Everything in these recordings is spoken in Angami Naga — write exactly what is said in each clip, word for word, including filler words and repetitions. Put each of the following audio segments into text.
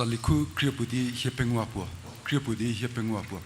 Tsali khu krie puo di hie pengou puo, krie puo di hie pengou puo.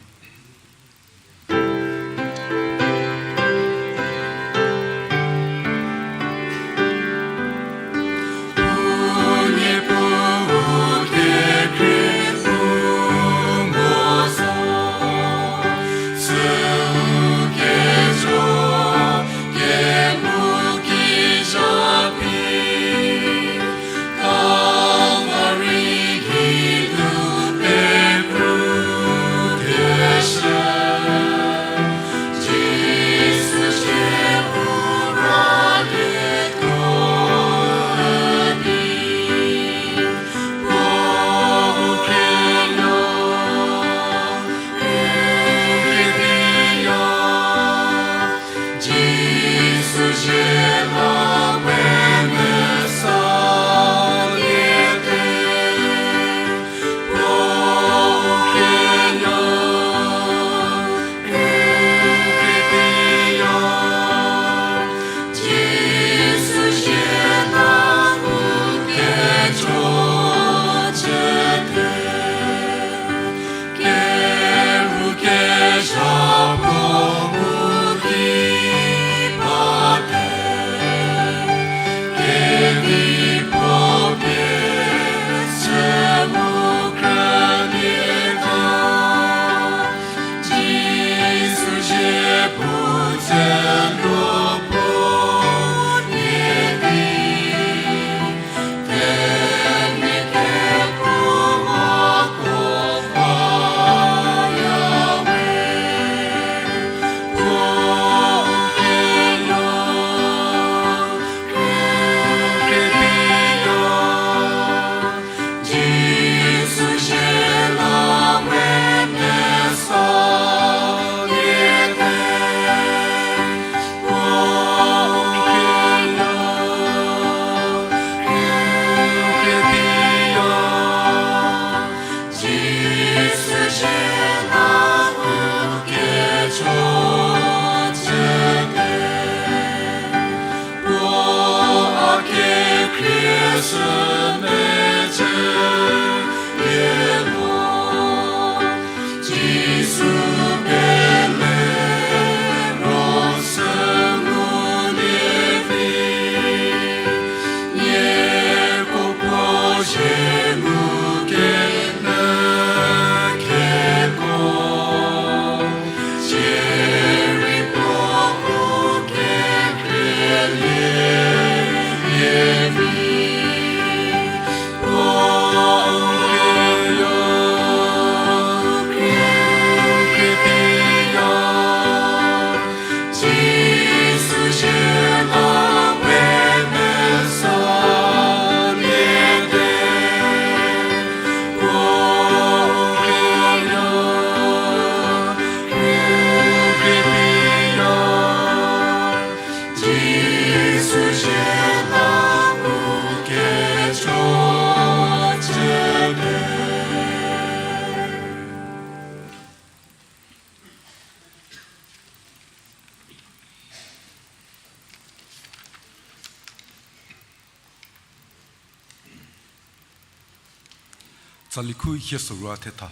Tsali khu hie sorou thetha.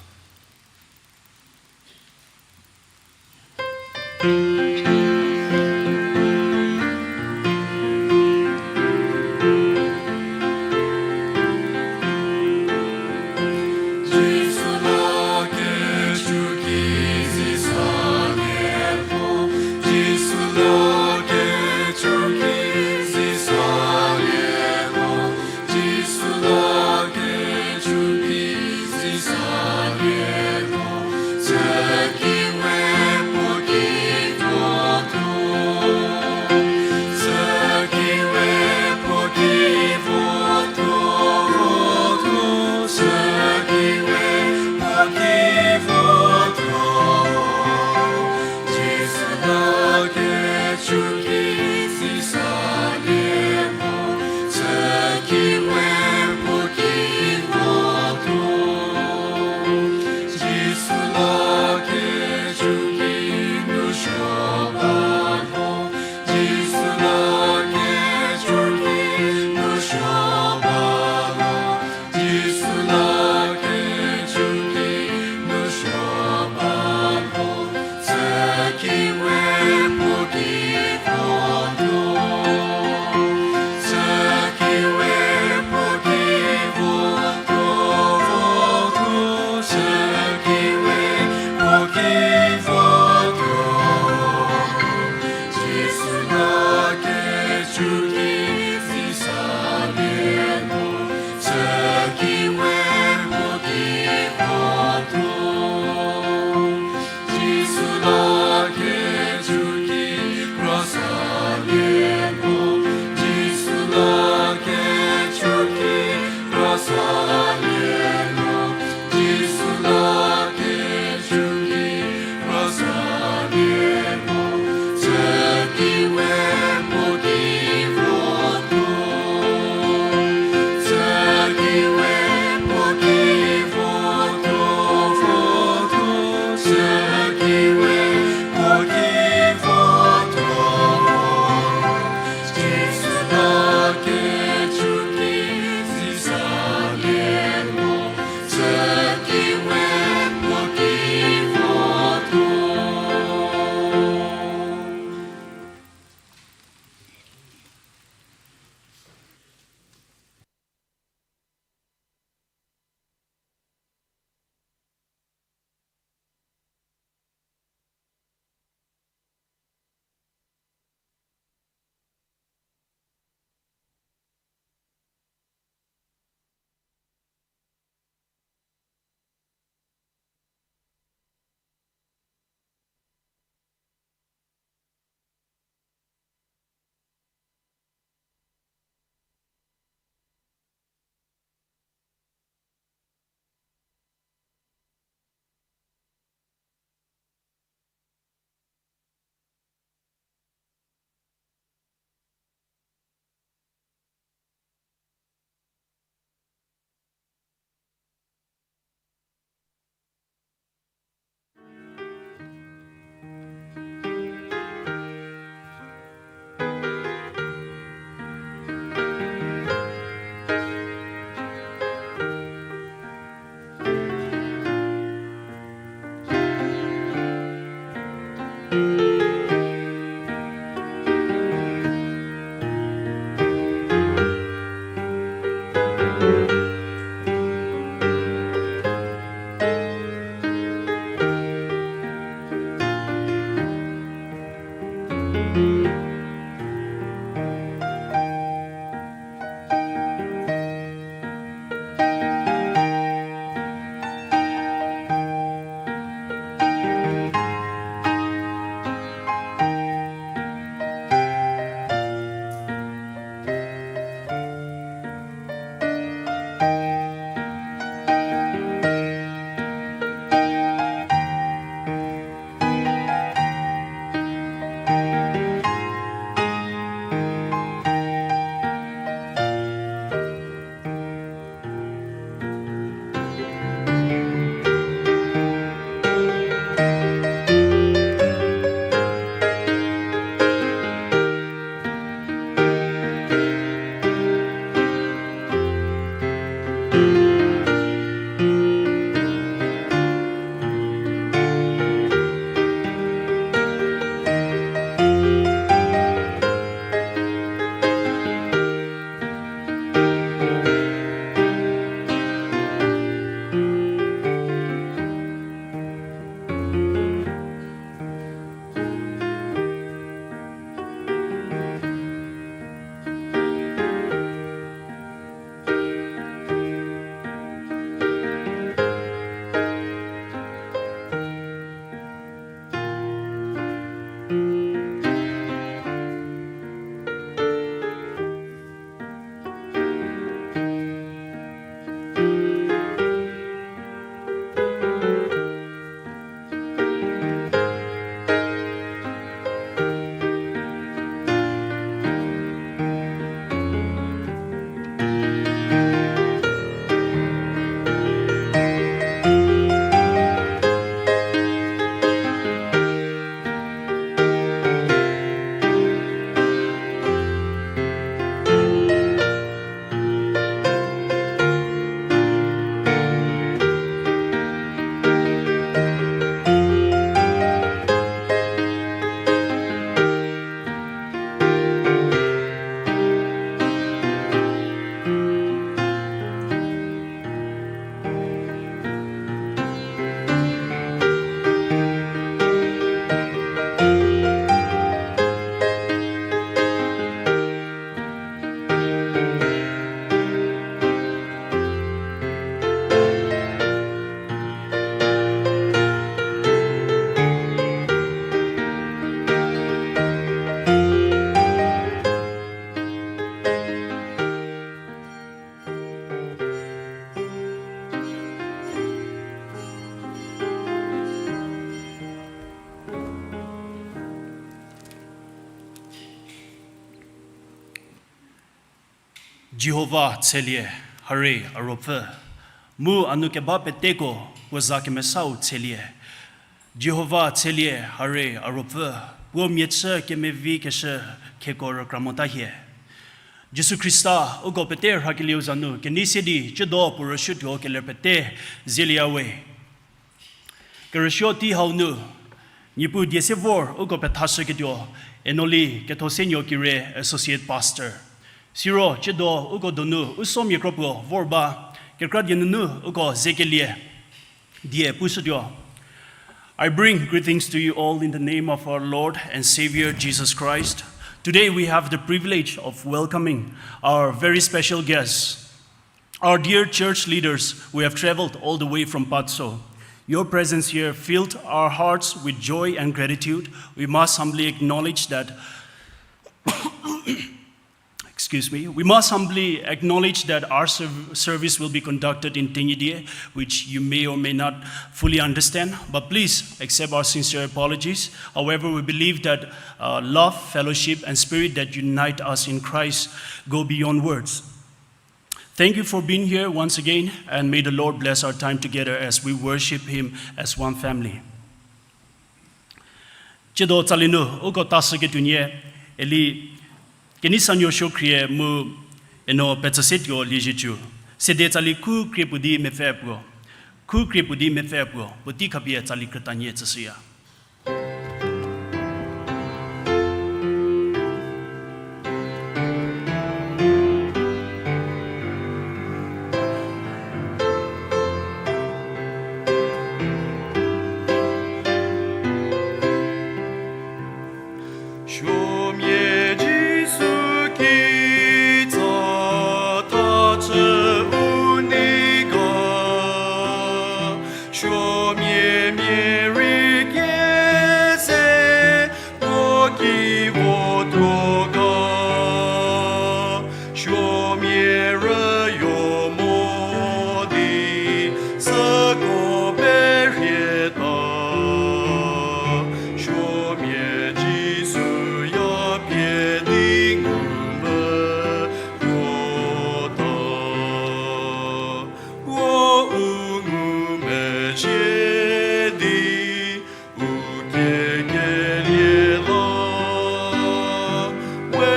Jihova tshelie, hare a ruopfü, mu a nu keba peteko puo za kemesau tshelie. Jihova tshelie, hare a ruopfü, puo mia chü kemevi keshü kheko rükra mota hie. Jisu Khrista, uko pete rhakelieu za nu kenei se di ciedo puo rüshütuo keler pete zelieyawe. Kerüsuo tei hau nu, Niepuu die se vor uko pethashüketuo, Enoli Kethosenuo Kire, Associate Pastor. Siro ciedo uko donu u somia kro puo vor ba, kekra die nunu uko zekelie die pushütuo. I bring greetings to you all in the name of our Lord and Savior Jesus Christ. Today we have the privilege of welcoming our very special guests, our dear church leaders who have traveled all the way from Patso. Your presence here filled our hearts with joy and gratitude. We must humbly acknowledge that Excuse me. We must humbly acknowledge that our serv- service will be conducted in Tenyidie, which you may or may not fully understand, but please accept our sincere apologies. However, we believe that uh, love, fellowship, and spirit that unite us in Christ go beyond words. Thank you for being here once again, and may the Lord bless our time together as we worship Him as one family. Ciedo tsali nu uko tashüketuonie, eli Keneisanuo Suokhrie mu Eno Petsüsetuo Liezietsu, sede tsali khu krie puo di mepfü puo, khu krie puo di mepfü puo, puotei khapie tsali krütanie tsüshüya. Supuo mia Jisu kitsa ta chü u nei ga, supuo mia mia rei kie se puo ki votuo ga, supuo mia rüyo mo di süko perie ta, supuo mia Jisu ya pie di ngu metuo ta, puo u ngumezhie di u kiekelie la, we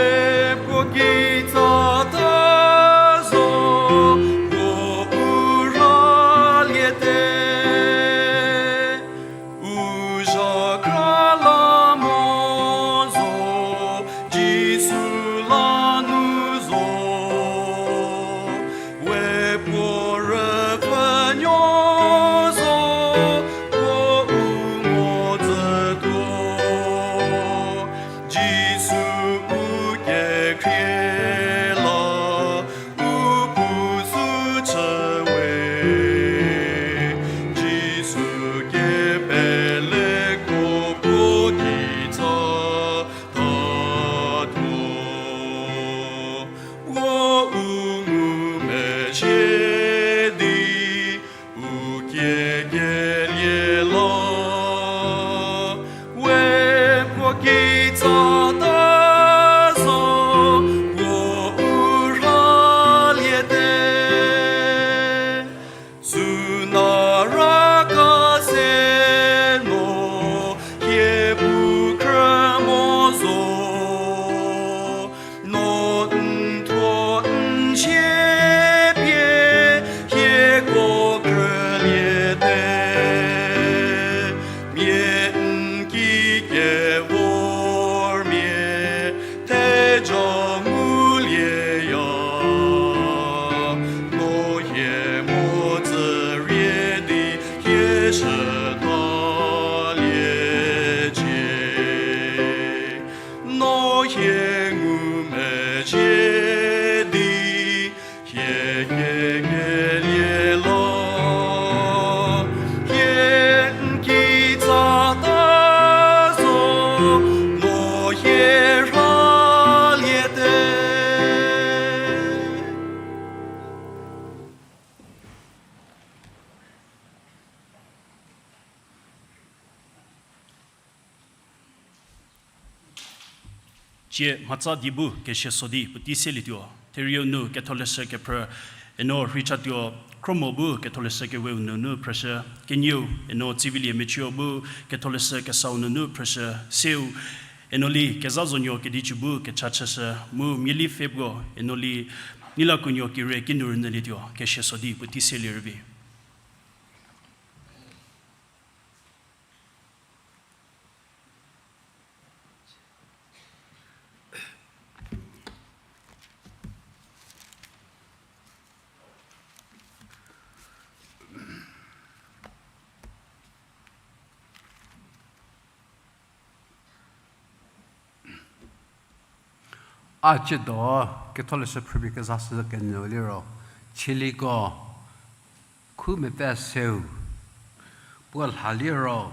puo kitsa ta zo, puo u raliete. U zha kra la mo zo, Jisu la nu zo, we puo rüpfhünuo zo, puo u mo zütuo. Jisu u kekhrie la, u puo sü chü we. Jisu kepeleko puo kitsa tatuo. Puo u ngumezhie di u kiekelie la, we puo kitsa ta zo, puo u rhaliete. Süna raka se no hie bu khrü mo zo, no n thuo n sie pie hieko khrüliete. Mia n ki kevor mia theja ngulieya, no hie mhodzü rie di hie shütaliecie. No hie ngumezhie di hie kiekelie la, hie n kitsa ta zo, no hie rhaliete. Tsie mhatsa die bu kesieso di puotei selietuo. Therieu nu Ketholeshü kephrü, eno rheichatuo Khromo bu Ketholeshü keweu nunu phrüshü, kenieu eno Tsivilie Mechüo bu Ketholeshü kesau nunu phrüshü, seu eno li Kezhazonuo Kedichü bu kecha chüshü, mu Mieli Febro eno li Nilakuonuo Kire kinu rünyülietuo, keshie so di puotei selie rüvi. A tsiedo Ketholeshü phrüpie kezashü kenyü liro, Chieliko khu mepfü seu, puo lha liro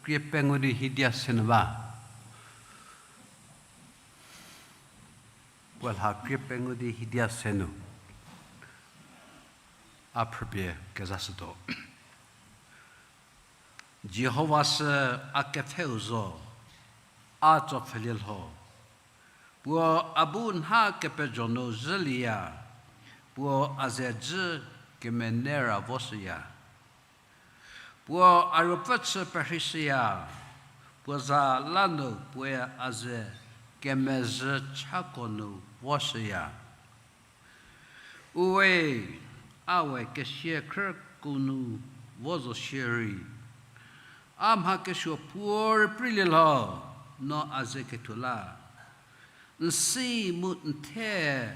krie pengou di hidia se nu ba. Puo lha krie pengou di hidia se nu. A phrüpie kezashütuo. Jihova sü a kepfheu zo, a tsopfhülie lho. Puo a bu nha kepejo nu zhülieya, puo a ze dzü kemenei ra voshüya. Puo a ruopfü chü perheishüya, puo za la nu puoe a ze kemezhü chako nu voshüya. Uwe, a we kesia khrükhro nu vo zo shierei, a mha kesuo puo rei preilie lho, no a ze kethuo la. N si mu n the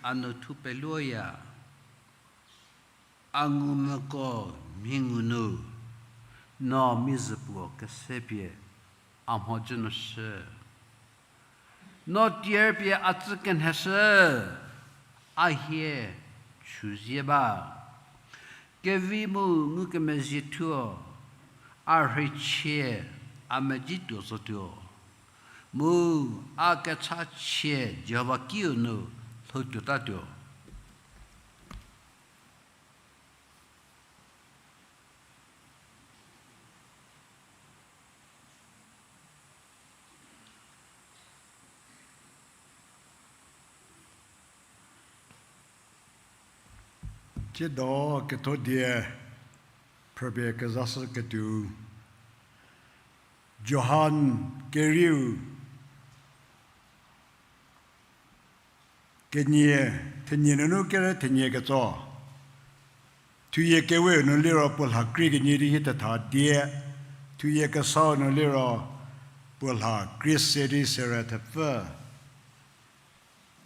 a nu thupeluoya. A ngumvüko mhi ngu nu, no mi zhü puo kese pie a mhodzü nu shü. No tier pie a tsü kenheshü, a hie chüzie ba. Kevi mu ngukemezhie thuo, a rheichie a medzi tuo zotuo. Mu a kechachie Jihova kiu nu lhou tuotatuo. Tsiedo ketho die phrüpie kezashüketuo, Johan kerieu kenie, thenie nunu kere thenie ketso. Thuyie keweu nu liro puo lha krie kenie di hie thetha die. Thuyie kesau nu liro puo lha krie se di sere thepfü.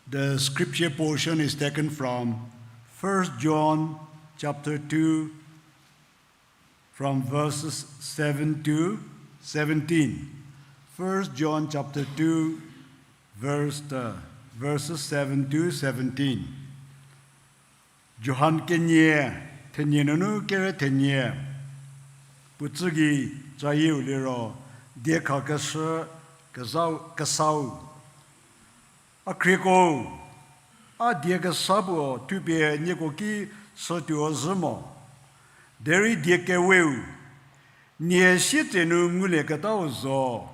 The scripture portion is taken from First John chapter two, from verses seven to seventeen. First John chapter two, verse, uh, verses seven to seventeen. Johan kenie, thenie nunu kere thenie, puo tsü gei tsayieu liro, diekhakeshü kezau, kesau. A khrieko, a die kesa puo thupie nieko ki shütuo zhü mo. Derei die keweu, nie sietsenu ngulieketau zo.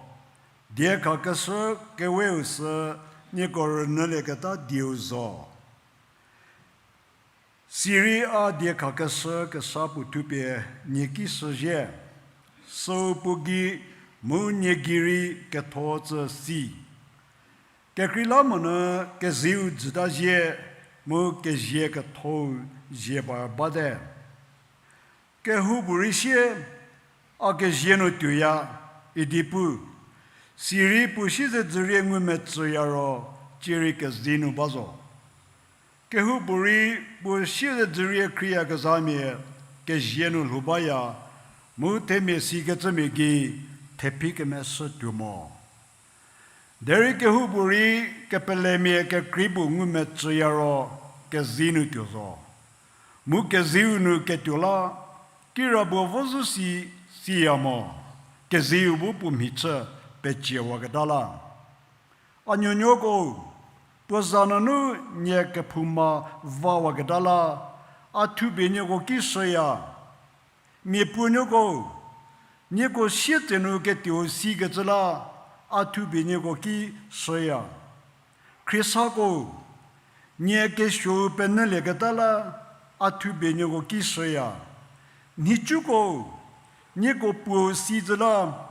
Diekhakeshü keweu sü nieko rünyülieketa dieu zo. Sirei a diekhakeshü kesa puo thupie nie ki shüzhie, süu puo gei mu nie gei rei ketho tsü si. Kekreilamonyü keziu jüta zhie mu kezie kethou zie par bate. Kehoupuorei sie, a kezie nu tuoya, idi pu. Sirei puo siezedzürie ngumetsüya ro, cierei kezie nu ba zo. Kehoupuorei puo siezedzürie khrieyakezhamia kezie nu lhou baya, mu themia sikecümia gei thephi kemeshü tuo mo. Derei kehoupuorei kepelemia kekrei puo ngumetsüya ro kezie nu tuo zo. Mu kezieu nu ketuo la, kirapuo vo zhü si siya mo, kezieu bu puo mhi chü peciewaketa la. A nuonuoko, puo za nunu nie kephouma vawaketa la, a thupie nieko ki shüya. Miapuonuoko, nieko sietsenu ketuou sikecü la, a thupie nieko ki shüya. Khriesako, Nie kesuou penyülieketa la, a thupie nieko ki shüya. Nhicuko, nieko puou si zü la,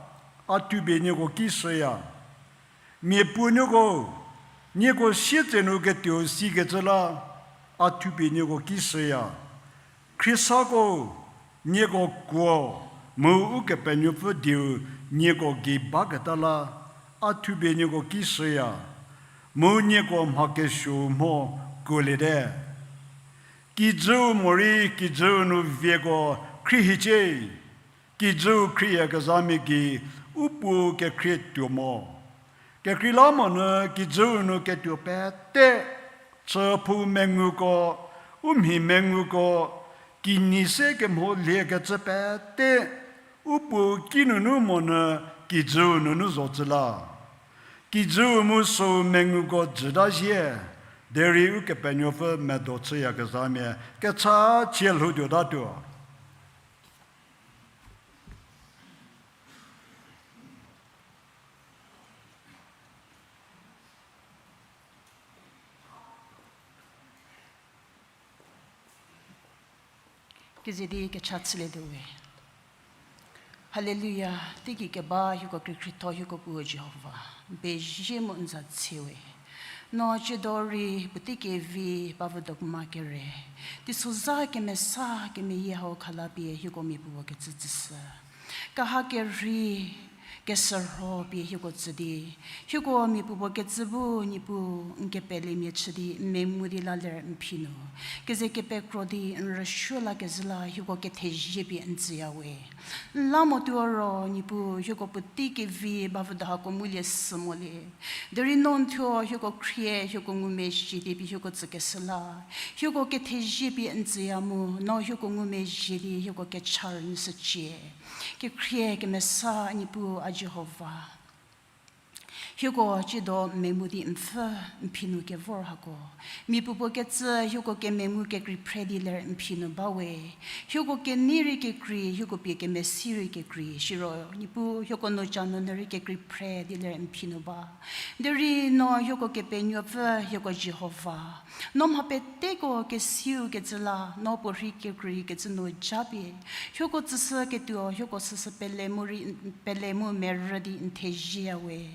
a thupie nieko ki shüya. Mia puonuoko, nieko sietse nu ketuou sikecü la, a thupie nieko ki shüya. Khriesako, nieko kuo, mu Ukepenuopfü dieu nieko gei baketa la, a thupie nieko ki shüya. Mu nieko mha kesuou mho kuoliete. Kijüu morei kijüu nu vieko khrie hiecie, kijüu khrieyakezhamia gei u puou kekhrie tuo mo. Kekreilamonyü kijüu nu ketuo pete, chüphou menguko, u mhi menguko, kinyi se kemholiekecü pete, u puou kinunu monyü kijüu nunu zo tsü la. Kijüu mu süu menguko jüta zhie, derei Ukepenuopfü medo chüyakezhamia kecha chie lhoutuotatuo. Keze di kecha chülietuo we. Haleluya, teigei keba hieko kekreitho hieko puo Jihova, n pezie mu n za tsewe. No tsiedo rei puotei kevi bavü dokma kere, teisozha kemesa kemeyie hau khalapie hieko mia puopuo kecü tsüshü. Kaha kerhei kesürho pie hieko tsü di, hieko mia puopuo kecü bu Niepuu n kepelemia chü di n mengu di la ler n phi nu, keze kepekro di n rüsuo lakezhü la hieko kethezie pie n tsüya we. N la motuo ro Niepuu hieko puotei kevi bavü do hako ngulie sü molie. Derei no n thuo hieko khrie hieko ngumezhie di pie hieko tsükeshü la, hieko kethezie pie n tsüya mu no hieko ngumezhie di hieko kecha rünyüshücie. Kekhrie kemesa Niepuu a Jihova, hieko tsiedo n mengu di n pfü n phi nu kevor hako, mia puopuo kecü hieko kemengu kekrei phre di ler n phi nu ba we. Hieko kenei rei kekrei, hieko pie kemesi rei kekrei, siro Niepuu hieko nu ca nunu rei kekrei phre di ler n phi nu ba. Derei no hieko Kepenuopfü, hieko Jihova, no mha peteko kesiu kecü la no puorhi kekrei kecü nu japie hieko tsüshü ketuo hieko süsü pele mu rei, pele mu merü di n thezieya we.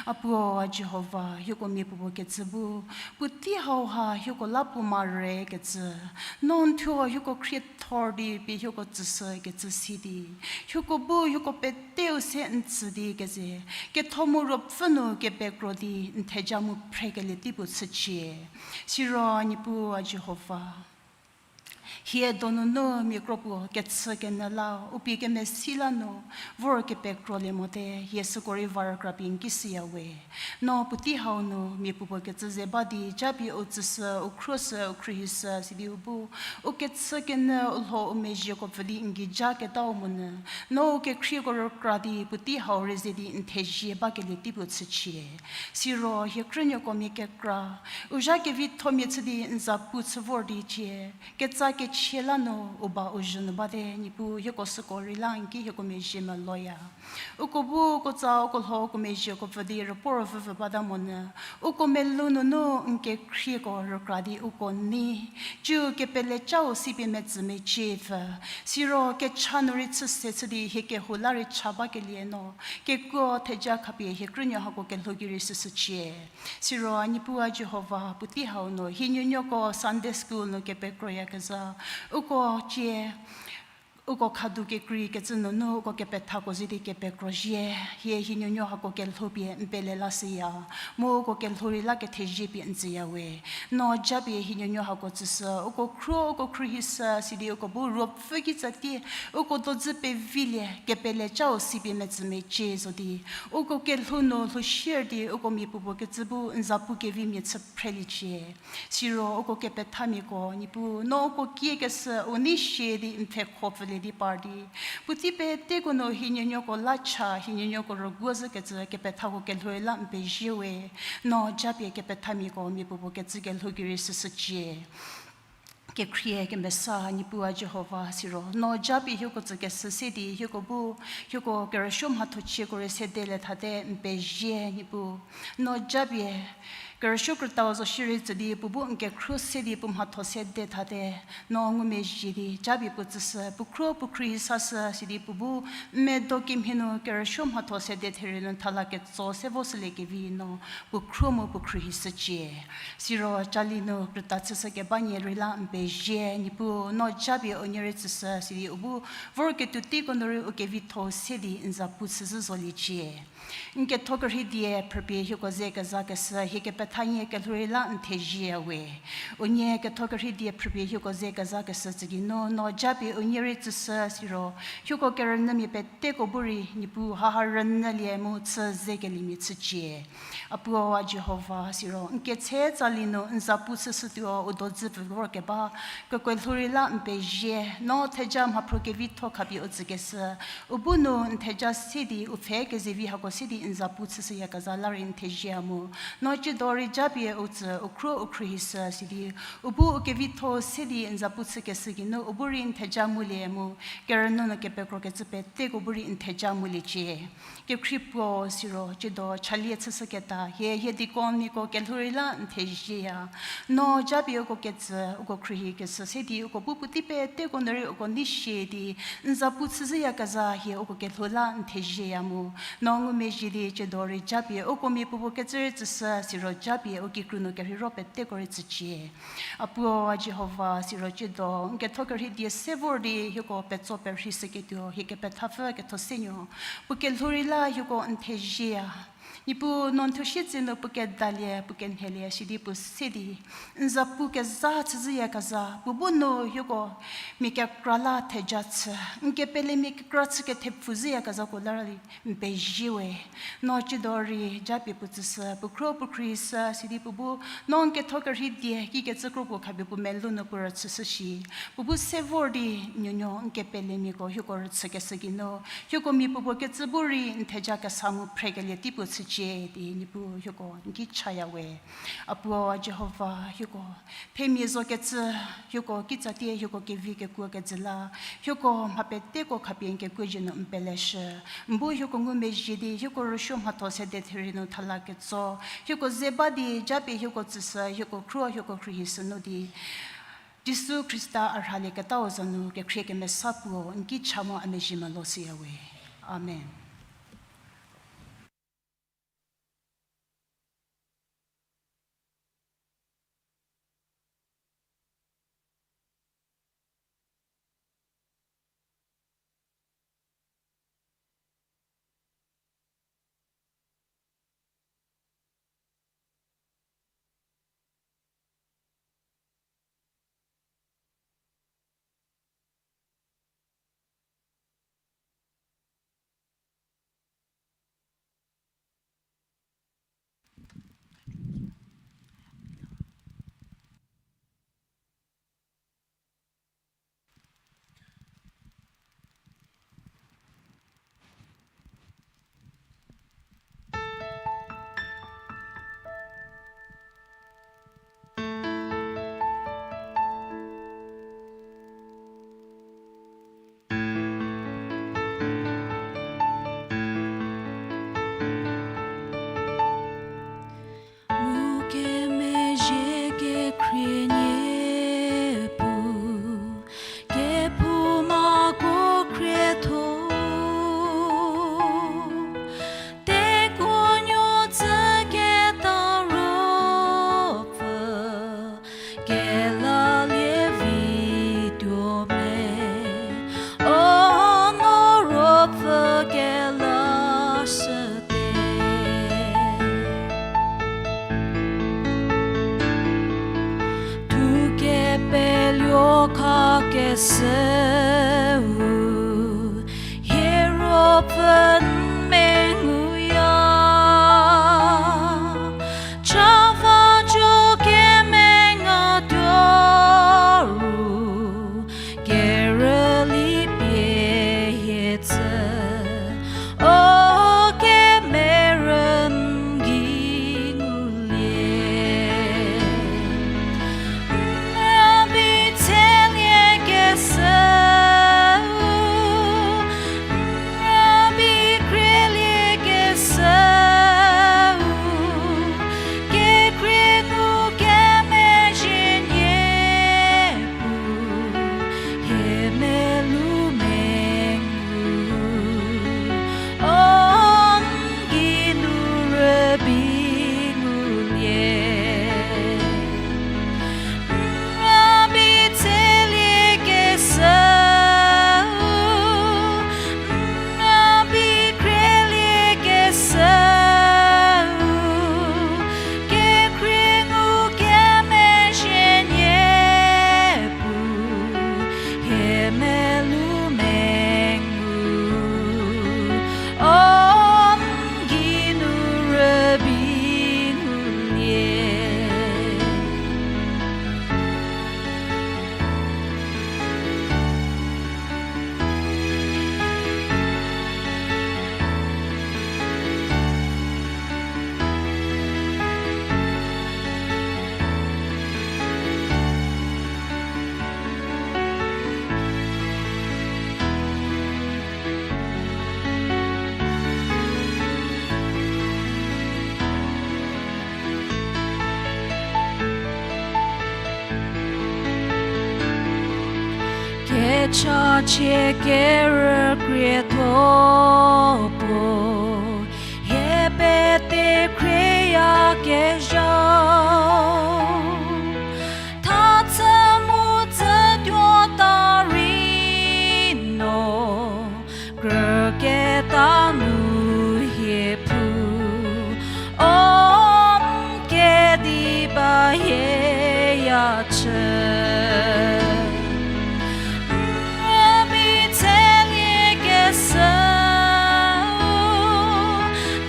A puo a Jihova, hieko mia puopuo kecü bu puotei hauha hieko la puo mare kecü, no n thuo hieko khriethor di pie hieko tsüshü kecü si di, hieko bu hieko peteu se n tsü di keze ketho mu ruopfü nu kepekro di n theja mu phrekelie tei puo chücie. Siro Niepuu a Jihova, hie donunu mia kro puo kechü kenyü la u pie kemesi la nu vor kepekrolie mote, hie süko rei va rükra pie n ki shüya we. No puotei hau nu mia puopuo kecü ze ba di japie u tsüshü, u khruoshü, u khruohishü sidi u bu u kechü kenyü u lho u mezhieko pfü di n gei ja ketau monyü, no u kekhrieko rükra di puotei hau rei ze di n thezie bakelie tei puo chücie. Siro hie krünuoko mia kekra u zha kevithomia chü di n za pu chü vor di cie, ketsa kechie la nu u ba u zhü nu bate, Niepuu hieko süko rei la n ki hieko mezhie meloya. Uko bu uko tsa uko lho uko mezhieko pfü di rüpor vüvü bata monyü, uko melou nunu n kekhrieko rükra di uko nei, ciu kepelecau si pie metsü mecie pfü, siro kecha nu rei chü se chü di hie kehou la rei cha bakelie no kekuo theja khapie hie krünuo hako kelhou gei rei süshücie. Siro a Niepuu a Jihova, puotei hau nu hie nuonuoko Sunday school nu kepekroyakezha, uko cie uko khadu kekrei kecü nunu uko kepethako ze di kepekro zhie, hie hie nuonuo hako kelhou pie n pele lashüya, mu uko kelhou rei la kethezie pie n tsüya we. No japie hie nuonuo hako tsüshü, uko khruo uko khruohishü sidi uko bu ruopfü kitsa tie uko dodzü pevilie kepelecau si pie metsü mecie zo di, uko kelhou nu lhou shier di uko mia puopuo kecü bu n za pu kevimia chü phreliecie. Siro uko kepethamiako Niepuu, no uko kiekeshü u nei shie di n pfhekho pfülie di par di, puotei peteko nu hie nuonuoko la cha, hie nuonuoko rüguo zhükecü kepethako kelhou rei la n pezie we. No japie kepethamiako mia puopuo kecü kelhou gei rei süshücie. Kekhrie kemesa Niepuu a Jihova, siro no japie hieko tsükeshü se di hieko bu hieko kerüsuo mhathochieko rei sedelie thate n pezie Niepuu. No japie Kerüsuo krütau zo shierei tsü di puo bu n kekhruo se di puo mhatho se de thate, no ngumezhie di japie puo tsüshü, puo khruo puo khruohi sashü sidi puo bu n medo kemhie nu kerüsuo mhatho se de therie nu thala ketso se vo shülie kevi no puo khruo mu puo khruohi shücie. Siro cali nu krüta chüshü keba nie rei la n pezie, Niepuu no japie unie rei tsüshü sidi u bu vorketuo teiko nu rei u kevitho se di n za pu chüzhü zoliecie. N ketho kerhei die phrüpie hieko ze kezakeshü hie kepethanie kelhou rei la n thezieya we. Unie ketho kerhei die phrüpie hieko ze kezakeshü tsü geinu no japie unie rei tsüshü siro, hieko kerünyümia peteko bu rei Niepuu haha rünyülie mu chü ze keliemia chücie. A puo a Jihova siro n ketse tsali nu n za pu chüshütuo u dodzü pfü vorkeba kekelhou rei la n pezie, no theja mhaphruo kevitho khapie u tsükeshü, u bu nu n theja se di u pfhe kezevi hako se di n za pu chüshüyakezha la rei n thezieya mu, no tsiedo rei japie u tsü u khruo u khruohishü sidi u bu u kevitho se di n za pu chükeshü geinu u bu rei n theja ngulie mu, kerünyü nu kepekrokecü peteko bu rei n theja nguliecie. Kekhrie puo siro tsiedo chalie chüshüketa hie hie deaconmiako kelhou rei la n thezieya. No japie uko ketsü uko khruohikeshü se di uko bu puotei peteko nu rei uko nei shie di n za pu chüzhüyakezha hie uko kelhou la n thezieya mu, no ngumezhie di tsiedo rei japie uko miapuopuo kecü rei tsüshü siro japie u kikru nu kerheiro peteko rei tsücie. A puo a Jihova siro tsiedo n ketho kerhei die se vor di hieko petso perhei shüketuo hie kepethapfü ketho senuo puo kelhou rei la hieko n thezieya. Niepuu no n thushie tse nu puo kedalie puo kenhelie sidi puo se di n za pu kezha chüzhüyakezha puo bu nu hieko mia kekra la theja chü, n kepelemia kekra chü kethepfu zhüyakezhako la rei n pezie we. No tsiedo rei japie puo tsüshü, puo khruo puo khruohishü sidi puo bu no n ketho kerhei die kikecü kro puo khapie puo melou nu puo rüchüshü shi, puo bu se vor di nuonuo n kepelemiako hieko rüchükeshü geinu hieko miapuopuo kecü bu rei n theja kesa mu phrekelie tei puo chücie di Niepuu hieko n ki chaya we. A puo a Jihova hieko themia zokecü, hieko kitsatie hieko kevi kekuo kejü la hieko mha peteko khapie n kekuo zhie nu n peleshü. N bu hieko ngumezhie di hieko rüsuo mhatho sede therie nu thala ketso hieko ze ba di japie hieko tsüshü, hieko khruo hieko khruohishü nu di Jisu Khrista a rhalieketau za nu kekhrie kemesa puo n ki cha mu a mezhie melou shüya we. Amen. Ngukemezhie kekhrie nie pu, kephoumako khrietho, tekuonuo tsü keta ruopfü kelalie vituo me, o no ruopfü kelashüte. Thu kepeluo khakeshüu, hie ruopfü n menguya, cha va jo kemenga tuo ru, kerüli pie hie tsü, o kemerü n gei ngulie. N rübei tseliekeshüu, n rübei khrie Chachie kerükrietho puo, hie pete khrieyakezhau. Thachü mu tsütuo ta rei no, krüketa nu hie phu, o n kediba hie ya chü. N rübei tseliekeshüu,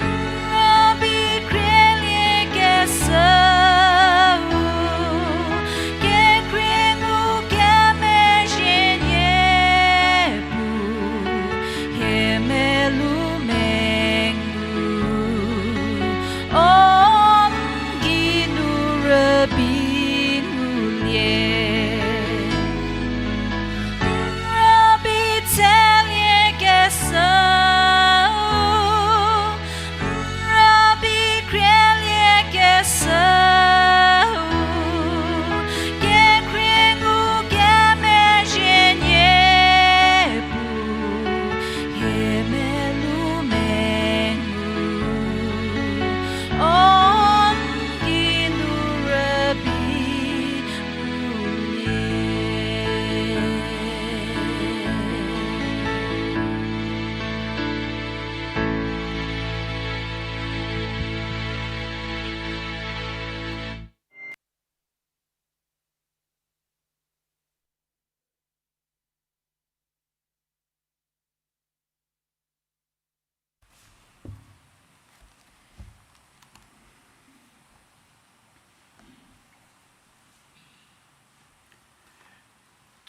n rübei khrielie-u, kekhrie ngukemezhie nie pu, hie melu mengu, o n geinu rübei ngulie. N rübei tseliekeshüu, n rübei khrielie-u, kekhrie ngukemezhie nie pu, hie melu mengu, o n geinu rübei ngulie.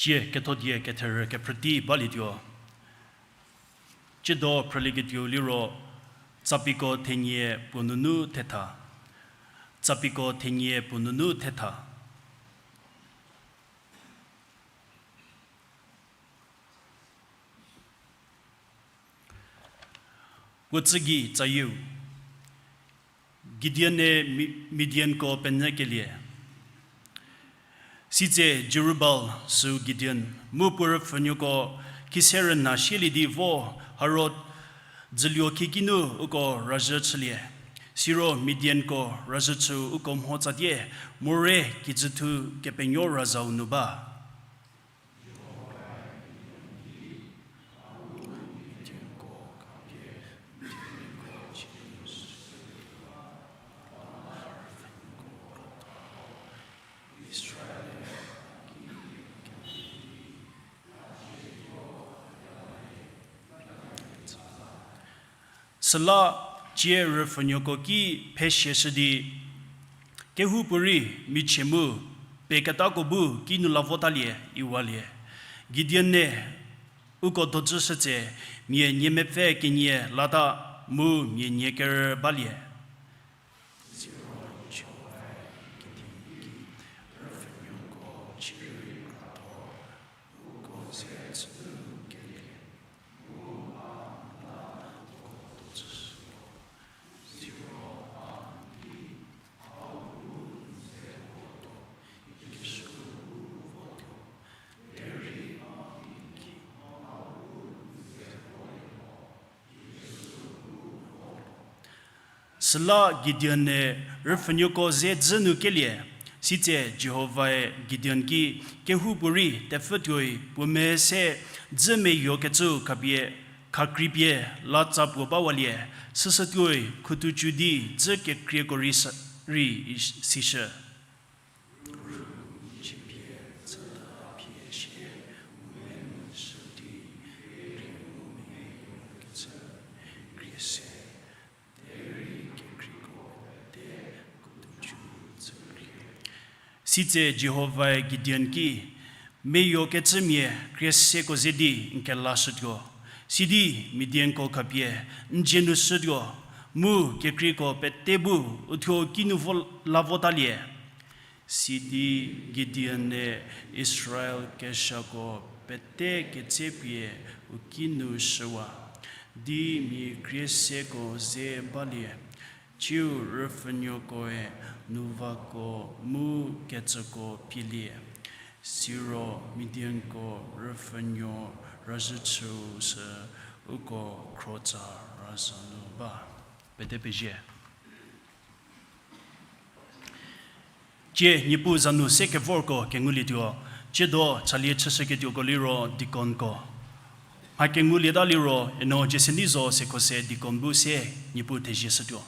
Cie kethodie ketherü kephrütei balietuo. Tsiedo phrülieketuou liro, Tsapiko thenie puo nunu thetha. Tsapiko thenie puo nunu thetha. Puo tsügei tsayieu, Gideon-e Mi-, Midianko penyükelie. Sitse Jerubbaal süu Gideon mu puo rüpfhünuoko kise rüna sielie di vo Harod dzüluo khieki nu uko razhü chülie. Siro Midianko razhü chüu uko mho tsatie, morei kijüthu Kepenuo razau nu ba. Süla tsie rüpfhünuoko ki phesieshü di, kehoupuorei michie mu peketako bu kinu la votalie iwalie. Gideon-e uko dojüshü tse, mia nie mepfü kenie lata mu mia nie kerü balie. Süla Gideon-e rüpfhünuoko ze dzü nu kelie, sitse Jihovae Gideon ki, kehoupuorei tepfü tuoi puo mese dzü meyokecü khapie, khakreipie latsa puo bawalie, süsütuoi khuthu cü di dzü kekrieko rei sa-, rei sishü. Sitse Jihovae Gideon ki, meyokecümia krie seko ze di n kelashütuo, sidi Midianko khapie n dzie nu shütuo, mu kekreiko pete bu uthuo kinu vo la votalie. Sidi Gideon-e Israel kezhako pete ketsepie u kinu shüwa, di mia krie seko ze balie, tsiu rüpfhünuokoe nuvako mu kecüko pielie. Siro Midianko rüpfhünuo razhü chüu sü uko khrotsa razhü nu ba. Pete pezie. Tie Niepuu za nu se kevorko kengulietuo, tsiedo chalie chüshüketuoko liro deaconko. Mha kengulieta liro eno Jesenizo Sekhose deacon bu se Niepuu thezie shütuo.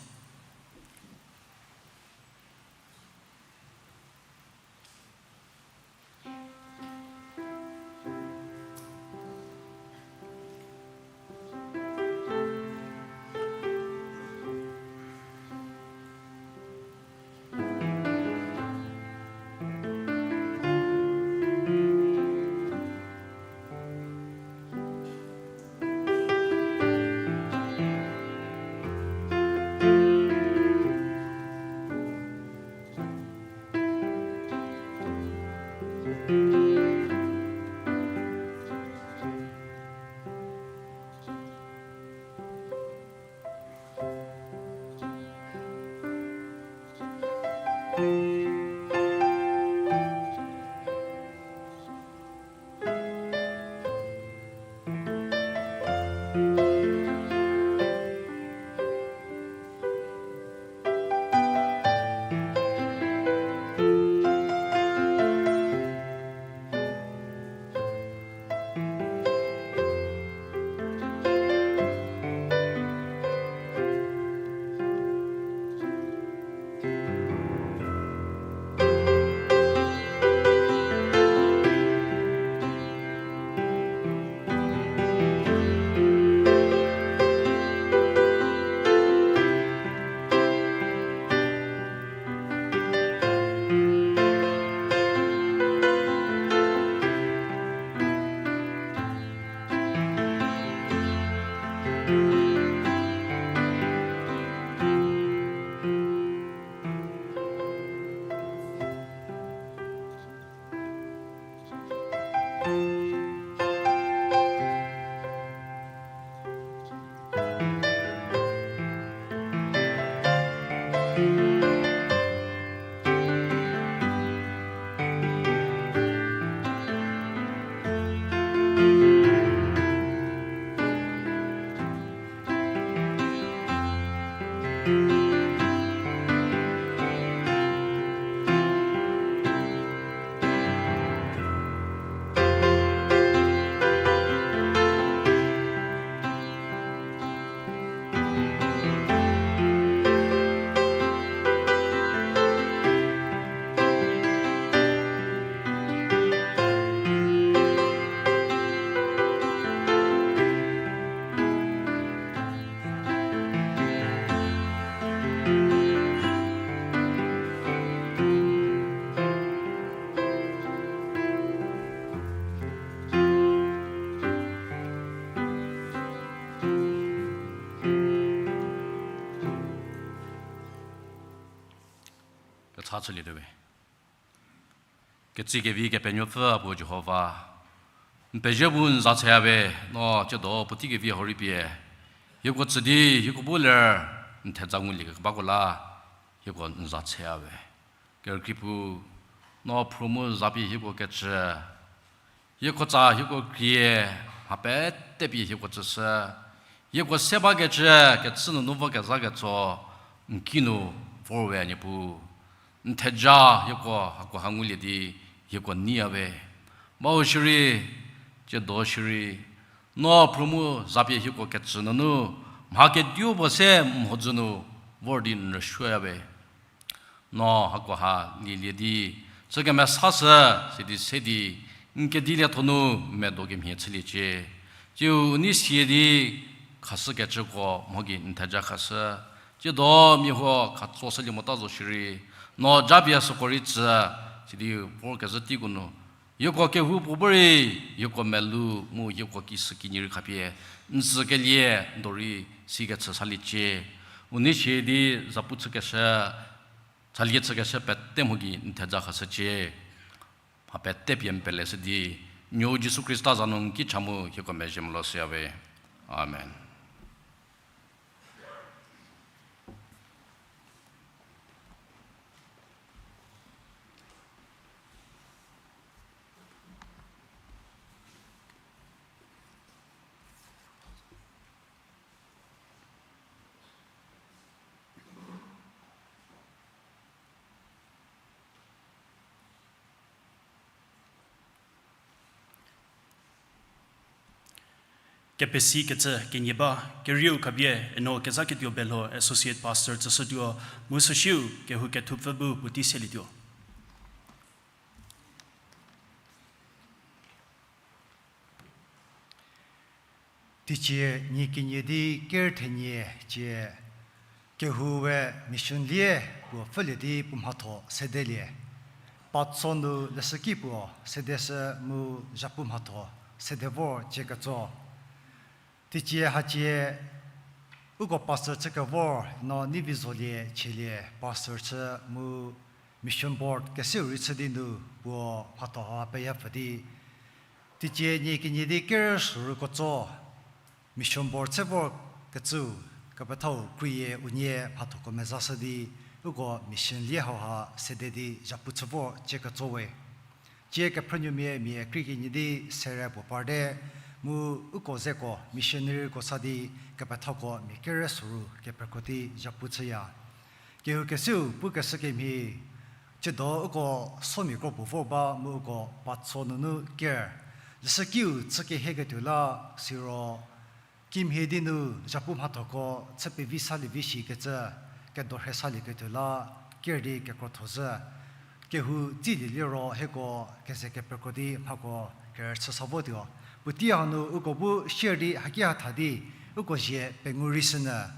Kecha chülietuo we. Ketsikevi Kepenuopfü puo Jihova, n pezie bu n za chaya we, no tsiedo puotei kevi hau rei pie hieko tsü di hieko bu ler n theja nguliekebako la, hieko n za chaya we. Kerükriepuu, no phruo mu zapie hieko kecü, hieko tsa hieko krie, mha pete pie hieko tsüshü, hieko se bakecü, kechü nunu vo kezha ketso n kinu vor we Niepuu. N theja hieko hakoha ngulie di hieko neiya we. Bau shierei, tsiedo shierei, no phruo mu zapie hieko kecü nunu mha kedipuo se mhodzü nu vor di n rüsuoya we. No hakoha lielie di chü kemesashü, sidi se di n kedilietho nu medo kemhie chüliecie. Tsiu u nei sie di khashükecüko mho gei n theja khashü. Tsiedo mia huo khatsoshülie mota zo shierei, no japie süko rei tsü, sidi vorkezhü teiko nu hieko kehoupuo bu rei hieko melou mu hieko kishükinyi rei khapie n tsükelie do rei sikechü saliecie. U nei sie di zapu chükeshü, chalie chükeshü pete mho gei n theja khashücie. Mha pete pie n peleshü di, n nuo Jisu Khrista za nu n ki cha mu hieko mezhie molo shüya we. Amen. Kepesi kecü kenie ba, kerieu khapie eno Kezhaketuo Belho Associate Pastor tsüshütuo, mu süsiu kehou kethupfü bu puotei selietuo. Teicie nie kenie di ker thenie cie kehou we mission lie puo pfhülie di puo mhatho sedelie. Patso nu leshüki puo sedeshü mu zhapu mhatho sede vor cie ketso. Teicie hacie uko pastor chü kevor no Nivizolie Chielie pastor chü mu mission board keseu rei chü di nu puo mhatho ha peyapfü di. Teicie nie kenie di ker sorou ketso mission board se vor kecüu kepethau kruie unie mhathoko mezashü di uko mission lie hauha sede di zhapu chü vor cie ketso we. Cie kephrünuomia mia krie kenie di sere puo parte, mu uko zeko missionaryko sa di kepethako mia kere sorou kepekro di zhapu chüya. Kehou keseu pukeshü kemhie, tsiedo uko somia kro puo vor ba mu uko Patso nunu ker. Leshükiu chü kehieketuo la siro kimhie di nu zhapu mhathoko chü pevi salie vi shikecü kedo rhe salieketuo la ker di kekrotho zhü. Kehou tsilie liro hieko keze kepekro di mhako kerüchü sa votuo. Puotei hanu uko bu share di haki hatha di uko zie pengu rei shünyü.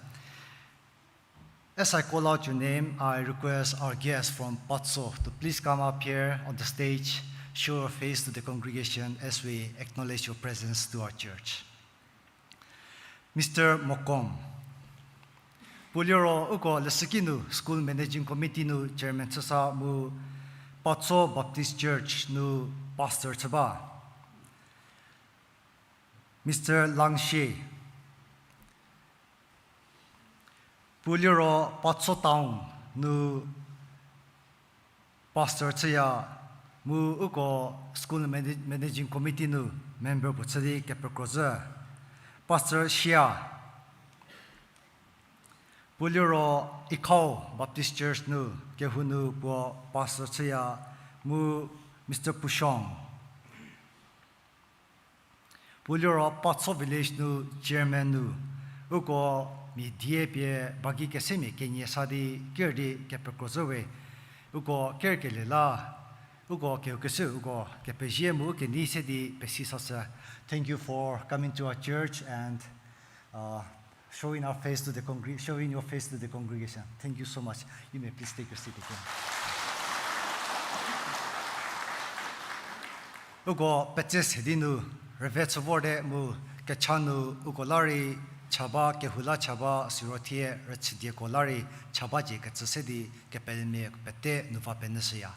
As I call out your name, I request our guests from Patso to please come up here on the stage, show your face to the congregation as we acknowledge your presence to our church. Mister Mokom. Puo liro uko leshüki nu School Managing Committee nu chairman chü sa mu Patso Baptist Church nu pastor chü ba. Mister Langshie. Puo liro Patso Town nu pastor chüya, mu uko School Mana-, Managing Committee nu member puo chü di kepekro zhü. Pastor Shia. Puo liro Ikhao Baptist Church nu kehou nu puo pastor chüya, mu Mister Pushong. Puo liro Patso Village nu chairman nu, uko mia die pie bagi kesemia kenie sa di ker di kepekro zhü we, uko kerkelie la, uko kehou keseu uko kepezie mu u kenei se di pesi sashü. Thank you for coming to our church and, uh, showing our face to the congre-, showing your face to the congregation. Thank you so much. You may please take your seat again. Uko petse se di nu rüve chü vorte mu kecha nu uko la rei cha ba, kehou la cha ba, siro thie rüchüdieko la rei cha ba cie kecü se di kepelemia pete nu va penyüshüya.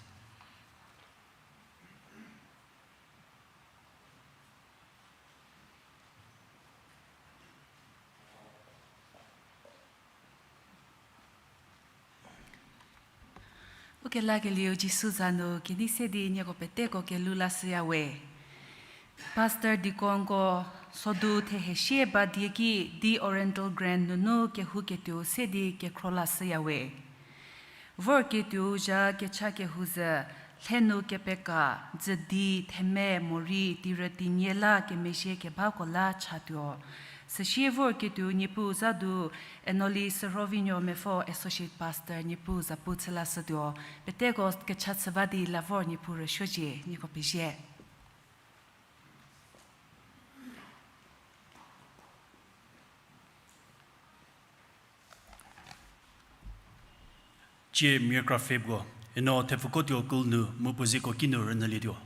Ukelakelieu Jisu za nu kenei se di nieko peteko kelhou lashüya we. Pastor Deaconko sodu thehesie ba die ki di Oriental Grand nunu kehouketuou se di kekhro lashüya we. Vorketuou zha kecha kehou zhü, lhe nu kepeka, dzüdi, theme, morei, tirütinie la kemezhie kebako la chatuo. Süsie vorketuou Niepuu za du, Enoli Sürhovinuo Mepfo Associate Pastor Niepuu zapu chü lashütuo. Peteko kecha chü ba di la vor Niepuu rüsuocie, nieko pezie. Cie Mirkra Febko, eno thepfukotuo kul nu mu puo zieko kinu rünyülietuo.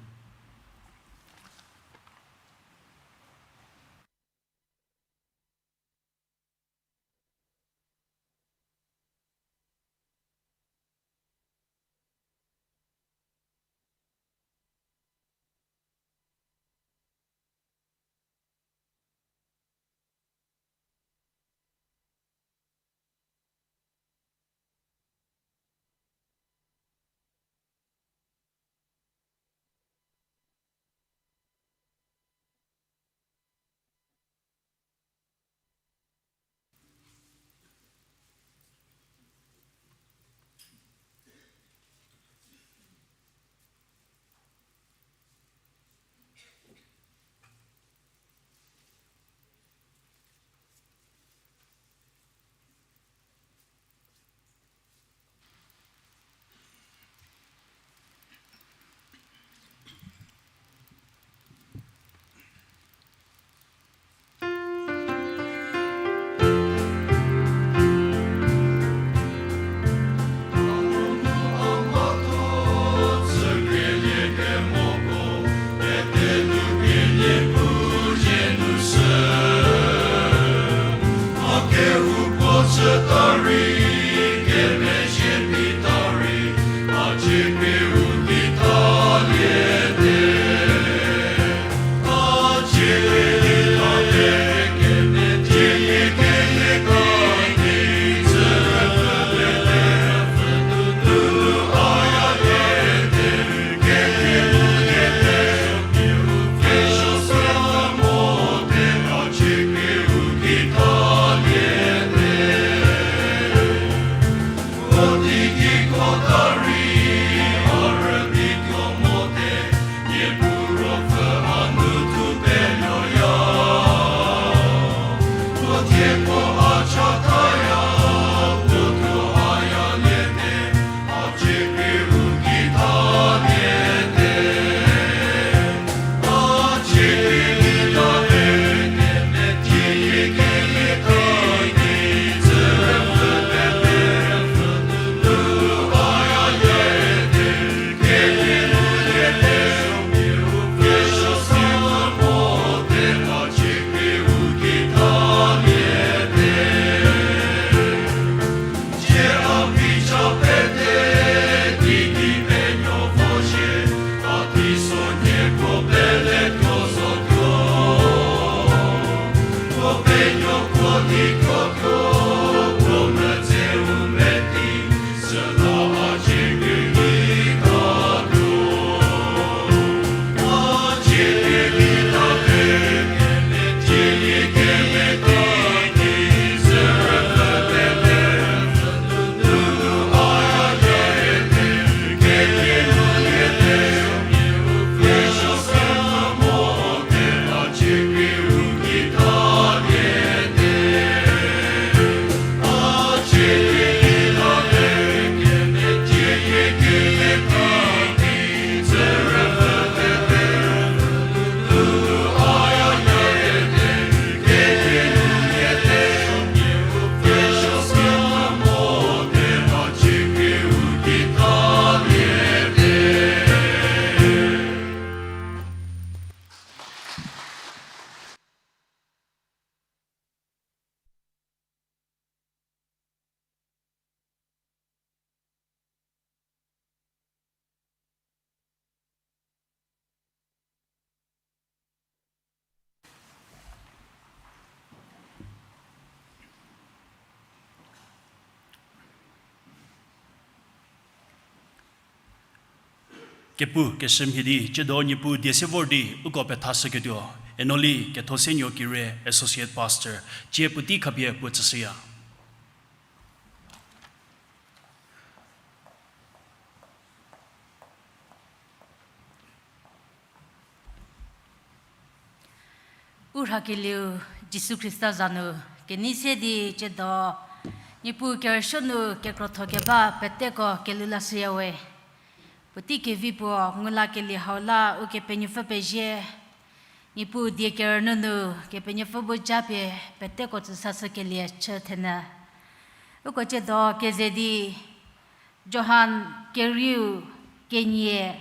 Kepu keshü mhie di, tsiedo Niepuu die se vor di uko pethashüketuo, Enoli Kethosenuo Kire, Associate Pastor, tsie puotei khapie puo tsüshüya. U rhakelieu Jisu Khrista za nu kenei se di tsiedo, Niepuu kerüsuo nu kekrotho keba peteko kelhou lashüyawe. Puotei kevi puo ngu lakelie hau la Ukepenuopfü pezie. Niepuu die kerünuo nu Kepenuopfü bu japie peteko tsüsashükelie chü thenyü. Uko tsiedo keze di Johan kerieu kenie,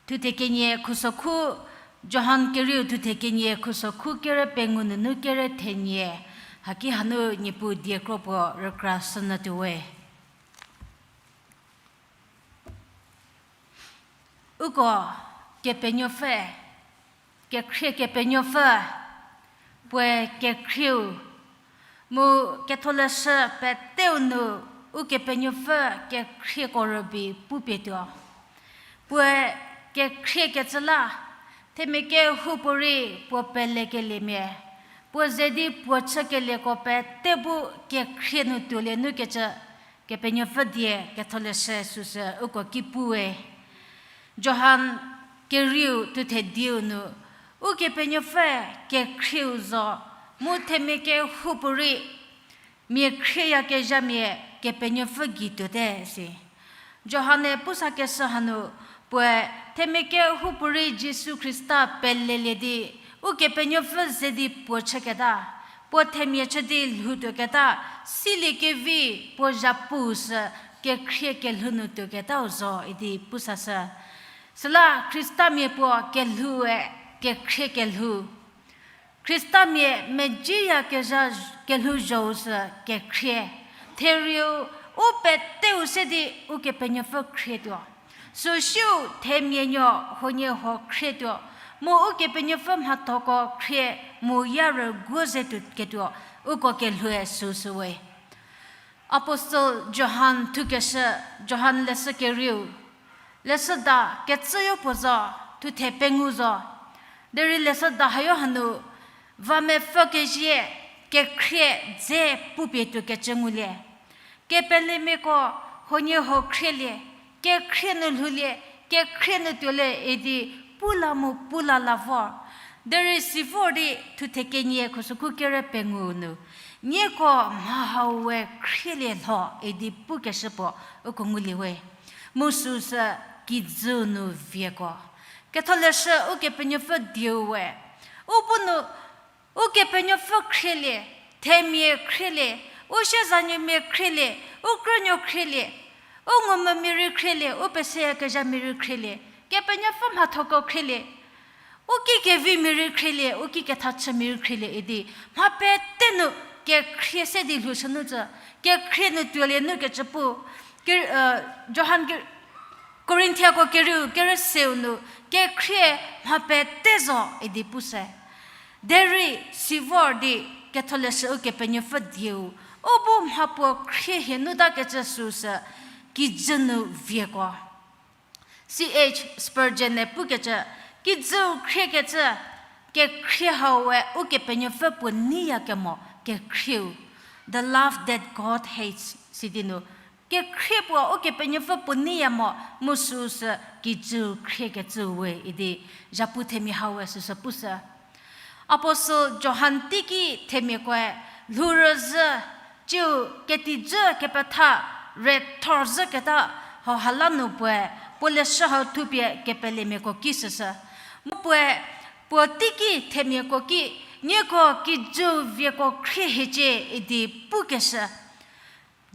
thuthe kenie khusokhu, Johan kerieu thuthe kenie khusokhu kere pengou nunu kere thenie, haki hanu Niepuu die kro puo rükra shünyü tuowe. Uko Kepenuopfü, kekhrie Kepenuopfü, puoe kekhrieu, mu Ketholeshü peteu nu Ukepenuopfü kekhrieko rübei pupie tuo. Puoe kekhriekecü la, themia kehoupuorei puo pelekeliemia, puo ze di puo chükelieko pete bu kekhrie nu tuolie nukecü, Kepenuopfü die Ketholeshü süsü uko ki puwe. Johan kerieu thuthe dieu nu, Ukepenuopfü kekhrieu zo, mu themia kehoupuorei mia khrieyakezhamia Kepenuopfü gei tuote si. Johan-e pusakeshü hanu, puoe themia kehoupuorei Jisu Khrista pelelie di, Ukepenuopfü ze di puo chüketa, puo themia chü di lhou tuoketa, siliekevi puo zhapu sü kekhrie kelhou nu tuoketau zo idi pusashü. Süla Khristamia puo kelhoue kekhrie kelhou. Khristamia medziyakezha kelhou zhou sü kekhrie. Therieu u peteu se di Ukepenuopfü khrietuo. Süsiu themia nuo huoniehuo khrietuo. Mu Ukepenuopfü mhathoko khrie mu ya rüguo ze tuo ketuo, uko kelhoue süsüwe. Apostle Johan thukeshü, Johan leshü kerieu, leshüda kecüyo puo zo, thuthe pengou zo. Derei leshüda hayo hanu, va mepfü kezie, kekhrie dze pupie tuokecü ngulie. Kepelemiako huoniehuo khrielie, kekhrie nu lhoulie, kekhrie nu tuolie idi pu la mu pu la la vor. Derei si vor di thuthe kenie khusokhu kere pengou nu, nieko mha hau we khrielie lho idi pukeshü puo uko ngulie we. Mu süsü kijü nu vieko. Ketholeshü Ukepenuopfü dieu we. U bu nu Ukepenuopfü khrielie, themia khrielie, u siezanuomia khrielie, u krünuo khrielie, u ngumvümia rei khrielie, u peseyakezhamia rei khrielie, Kepenuopfü mhathoko khrielie, u ki kevimia rei khrielie, u ki kethachümia rei khrielie idi, mha pete nu kekhrie se di lhoushü nu tsü, kekhrie nu tuolie nukecü pu, ke-, Johan ke-, Korinthiako kerieu kere seu nu, kekhrie mha pete zo idi pushü. Derei si vor di Ketholeshü Ukepenuopfü dieu, u bu mha puo khrie hie nu takecü süsü kijü nu vieko. C H Spurgeon-e pukecü, kijüu khriekecü, kekhrie hau we Ukepenuopfü puo neiyakemo kekhrieu, the love that God hates, sidi nu, kekhrie puo Ukepenuopfü puo neiya mo mu süsü kijüu khriekecüu we idi, zhapu themia hau we süsü pushü. Apostle Johan teiki themiakoe lhourüzhü, tsiu ketijü kepetha re thorzhüketa hauha la nu puoe, puo leshü hau thupie kepelemiako ki süsü. Mu puoe, puo teiki themiako ki, nieko kijüu vieko khrie hiecie idi pukeshü.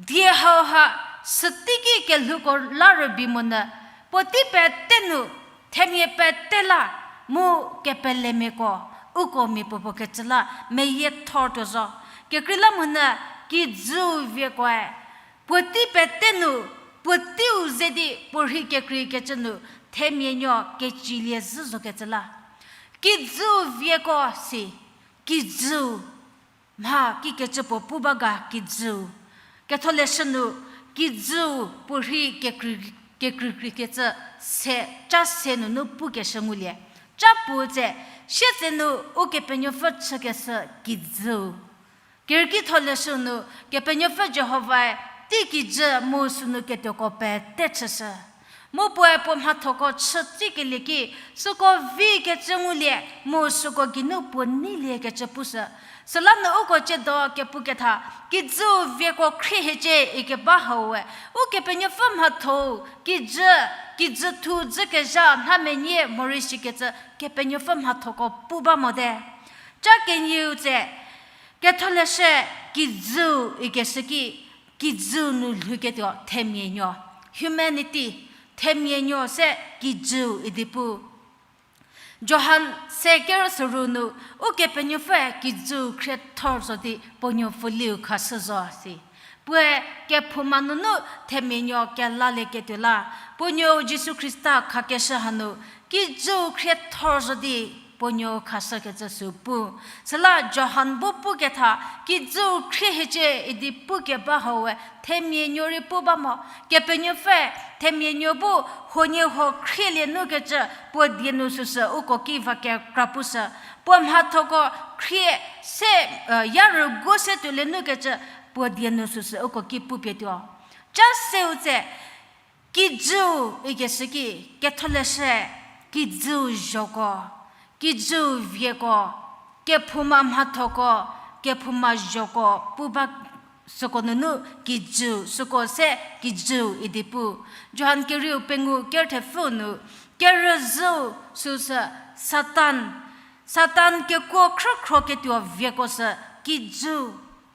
Die hauha süteiki kelhouko la rübei monyü, puotei pete nu, themia pete la, mu kepelemiako, uko mia puopuo kecü la, meyiethor tuo zo. Kekreilamonyü kijüu viekoe, puotei pete nu, puoteiu ze di puorhi kekreikecü nu, themia nuo kecilie zhü zokecü la. Kijüu vieko si, kijüu, mha kikecü puo pu ba ga kijüu. Ketholeshü nu, kijüu puorhi kekrei kekreikreikecü se, ca se nunu pukeshü ngulie. Ca puo tse, sietsenu Ukepenuopfü chükeshü kijüu. Keriekitho leshü nu, Kepenuopfü Jihovae tei kijü mu sünu ketuoko pete chüshü. Mu puoe puo mhathoko chü tsikelie ki, süko vikecü ngulie, mu süko geinu puo neiliekecü pushü. Süla nu uko ciedo kepuketha, kijüu vieko khrie hiecie ikeba hau we, Ukepenuopfü mhathou, kijü, kijü thu dzükezha nha menie morei shikecü Kepenuopfü mhathoko pu ba mote. Ca kenieu tse, ketholeshü kijüu ikeshü ki, kijüu nu lhouketuo themia nuo, humanity, themia nuo se kijüu idi pu. Johan se kerü soru nu, Ukepenuopfüe kijüu khriethor zo di puo nuo pfuliu khashü zo si. Puoe kephouma nunu themia nuo kelalieketuo la, puo nuou Jisu Khrista khakeshü hanu, kijüu khriethor zo di puo nuou khashükecü sü pu. Süla Johan bu puketha, kijüu khrie hiecie idi pukeba hau we themia nuo rei pu ba mo. Kepenuopfü themia nuo bu huoniehuo khrielie nukecü puo die nu süsü uko ki va kekra pushü. Puo mhathoko khrie se, ya rüguo se tuolie nukecü puo die nu süsü uko ki pupie tuo. Ca seu tse, kijüu ikeshü ki, ketholeshü, kijüu zhoko, kijüu vieko, kephouma mhathoko, kephouma zhoko pu ba süko nunu kijüu, süko se kijüu idi pu. Johan kerieu pengou kerü thepfü nu, kerüzhüu süsü Satan, Satan kekuo khrükhroketuo vieko sü kijüu,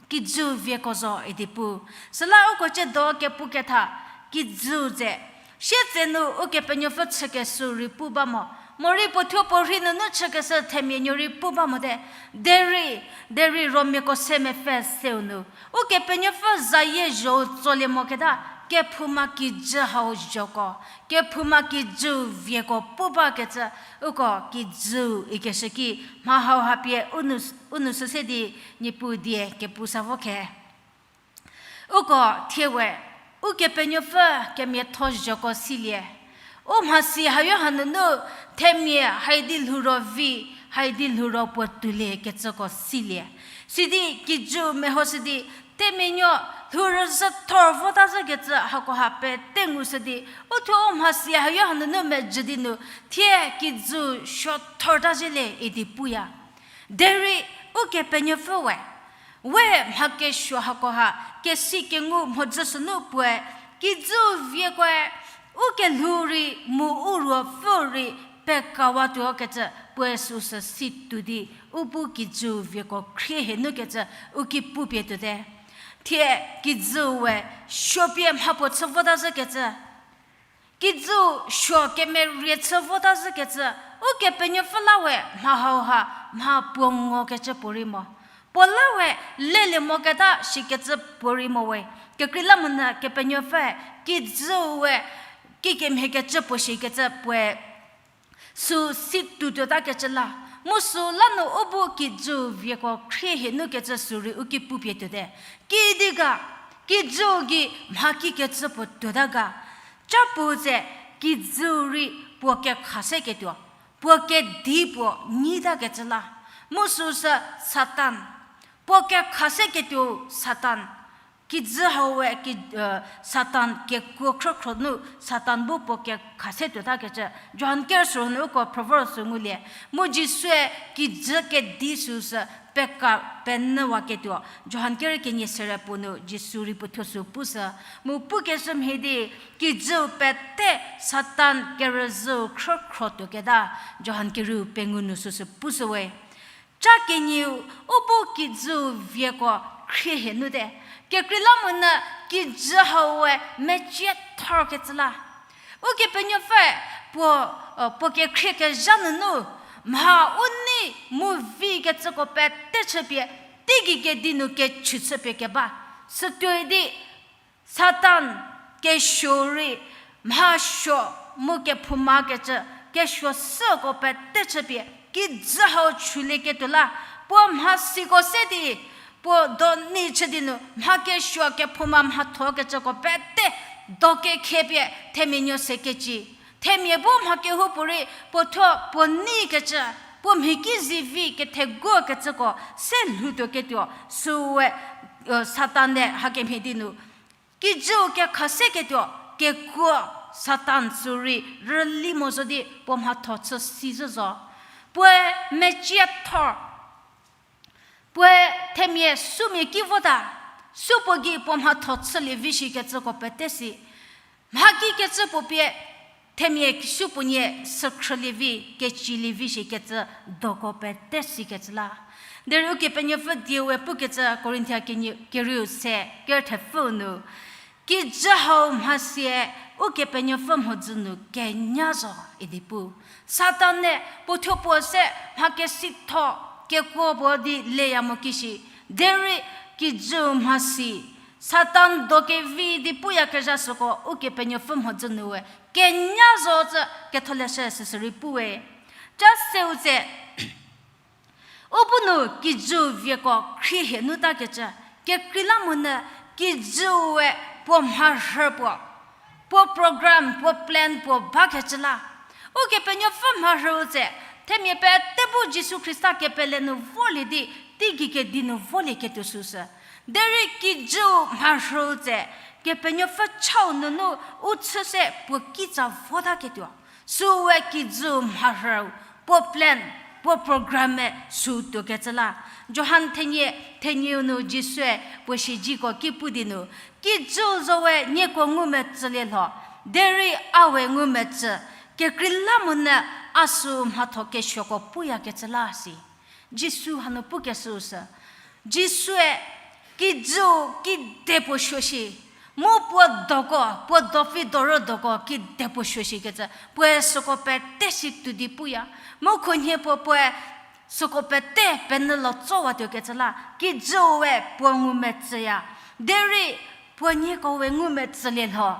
kijüu vieko zo idi pu. Süla uko ciedo kepuketha, kijüu tse, sietsenu Ukepenuopfü chükeshü rei pu ba mo, morei puo thuo puo rhei nunu chükeshü themia nuo rei pu ba mote. Derei, derei Romiako se mepfü seu nu, Ukepenuopfü zayie zhou tsolie moketa, kephouma kijü hau zhoko, kephouma kijüu vieko pu bakecü, uko kijüu ikeshü ki, mha hauha pie u nu, u nu süse di Niepuu die kepu sa vo khe. Uko thie we, Ukepenuopfü kemiatho zhoko silie. U mhasi hayo hanunu themia haidi lhouro vi, haidi lhouro puo tuoliekecüko silie. Sidi kijüu mehoshü di, themia nuo lhourüzhü thor vota zhükecü hakoha pete ngushü di, u thuo u mhasi hayo hanunu mejü di nu, thie kijüu suo thorta zhielie idi puya. Derei Ukepenuopfü we, we mha kesuo hakoha, kesi kengu mhodzü sünu puoe, kijüu viekoe, u kelhou rei mu u ruopfü rei pekawatuo kecü puoe süsü si tuo di, u bu kijüu vieko khrie hie nukecü u ki pupie tuote. Thie kijüu we suo pie mhapuo chü vota zhükecü, kijüu suo kemerie chü vota zhükecü, Ukepenuopfü la we mha hauha mha puo ngokecü puorei mo. Puo la we lelie moketa shikecü puorei mo we. Kekreilamonyü Kepenuopfü kijüu we kikemhiekecü puo shikecü puoe sü si tuo tuotakecü la. Mu süla nu u bu kijüu vieko khrie hie nukecü sü rei u ki pupie tuote. Kidi ga, kijüu gei mha kikecü puo tuota ga. Ca puo tse kijüu rei puo kekha seketuo, puo kedi puo nyitakecü la. Mu süsü Satan, puo kekha seketuo Satan. Kijü hau we ki, Satan kekuo khrükhro nu Satan bu puo kekha se tuotakecü. Johan kerü soru nu uko Proverbs sü ngulie. Mu Jisue kijü kedi süsü peka penyüwaketuo. Johan kerü kenie sere puo nu Jisu rei puo thuo sü pushü. Mu pukeshü mhie di kijüu pete Satan kerüzhüu khrükhro tuoketa. Johan kerieu pengou nu süsü pushü we. Ca kenieu, u bu kijüu vieko khrie hie nute. Kekreilamonyü kijü hau we mecie thorkecü la. Ukepenuopfü puo, puo kekhrie kezha nunu, mha u nei mu vikecüko pete chüpie, teigei kedi nu kechü chüpie keba. Sütuoi di, Satan kesuo rei mha suo mu kephoumakecü kesuo süko pete chüpie, kijü hau chulieketuo la, puo mhasiko se di, puo doni chü di nu mha kesuo kephouma mhathokecüko pete do kekhepie themia nuo se keci. Themia bu mha kehoupuorei puo thuo puo neikecü, puo mhi ki zivi ketheguokecüko se lhoutuo ketuo, süue, Satan-e hakemhie di nu kijüu kekha se ketuo, kekuo Satan sü rei rüli mo zo di puo mhatho chü si zhü zo. Puoe meciethor, puoe themia sumia ki vota, supuo gei puo mhatho chülie vi shikecüko pete si. Mha kikecü puo pie themia supuonie sükhrülie vi, kecilie vi shikecü doko pete sikecü la. Derei Ukepenuopfü dieu we pukecü Korinthia kenie-, kerieu se, kerü thepfü nu, kijü hau mhasie Ukepenuopfü mhodzü nu kenya zo idi pu. Satan-e puo thuo puo se mha kesitho kekuo puo di leya mo kishi, derei kijüu mhasi Satan do kevi di puyakezha süko Ukepenuopfü mhodzü nu we kenya zo cü Ketholeshü süsü rei pu we. Ca seu tse, u bu nu kijüu vieko khrie hie nu takecü, kekreilamonyü kijüu we puo mharhü puo, puo program, puo plan puo bakecü la. Ukepenuopfü mharhüu tse, themia pete bu Jisu Khrista kepele nu volie di, teigei kedi nu volieketuo süsü. Derei kijüu mharhüu tse, Kepenuopfü chau nunu u chü se puo kitsa votaketuo. Süu we kijüu mharhüu, puo plan, puo program-e süu tuokecü la. Johan thenie, thenieu nu Jisue puo siezeko ki pu di nu, kijüu zo we nieko ngumetsülie lho, derei a we ngumetsü, kekreilamonyü a süu mhatho kesuoko puyakecü la si. Jisu hanu pukeshüu sü, Jisue kijüu kide puo suo shi, mu puo doko, puo dopfü dorü doko kide puo suo shikecü, puoe süko pete si tuo di puya, mu khunhie puo puoe süko pete penyü lo tsowatuokecü la, kijüu we puo ngumetsüya, derei puo nieko we ngumetsülie lho.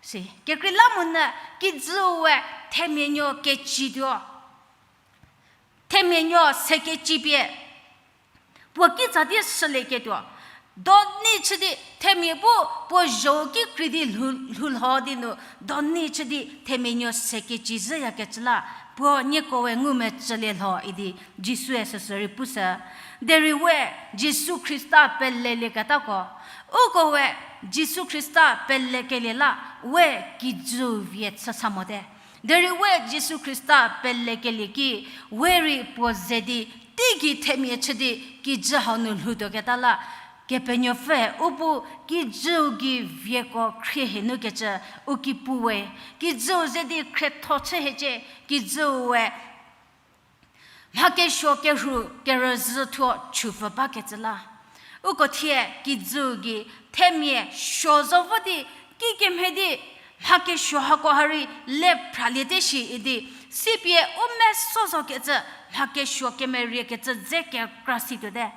Si, kekreilamonyü kijüu we themia nuo kecituo. Themia nuo se kecipie puo kitsa di shülieketuo. Doni chü di themia bu puo zho ki krei di lhou, lhoulho di nu, doni chü di themia nuo se keci zhüyakecü la, puo nieko we ngumetsülie lho idi Jisue süsü rei pushü. Derei we Jisu Khrista pelelieketako, uko we Jisu Khrista pelekelie la we kijüu vie chü sa mote. Derei we Jisu Khrista pelekelie ki, we rei puo ze di, teigei themia chü di kijü hau nu lhoutuoketa la, Kepenuopfü u bu kijüu gei vieko khrie hie nu kecü u ki pu we, kijüu ze di khrietho chü hiecie, kijüu we mha kesuo kerhu kerüzhü thuo chupfü bakecü la. Uko thie kijüu gei themia suo zo vo di, kikemhie di mha kesuo hako ha rei le phraliete shi idi, sipie u meso zokecü mha kesuo kemeriekecü dze kekra situote.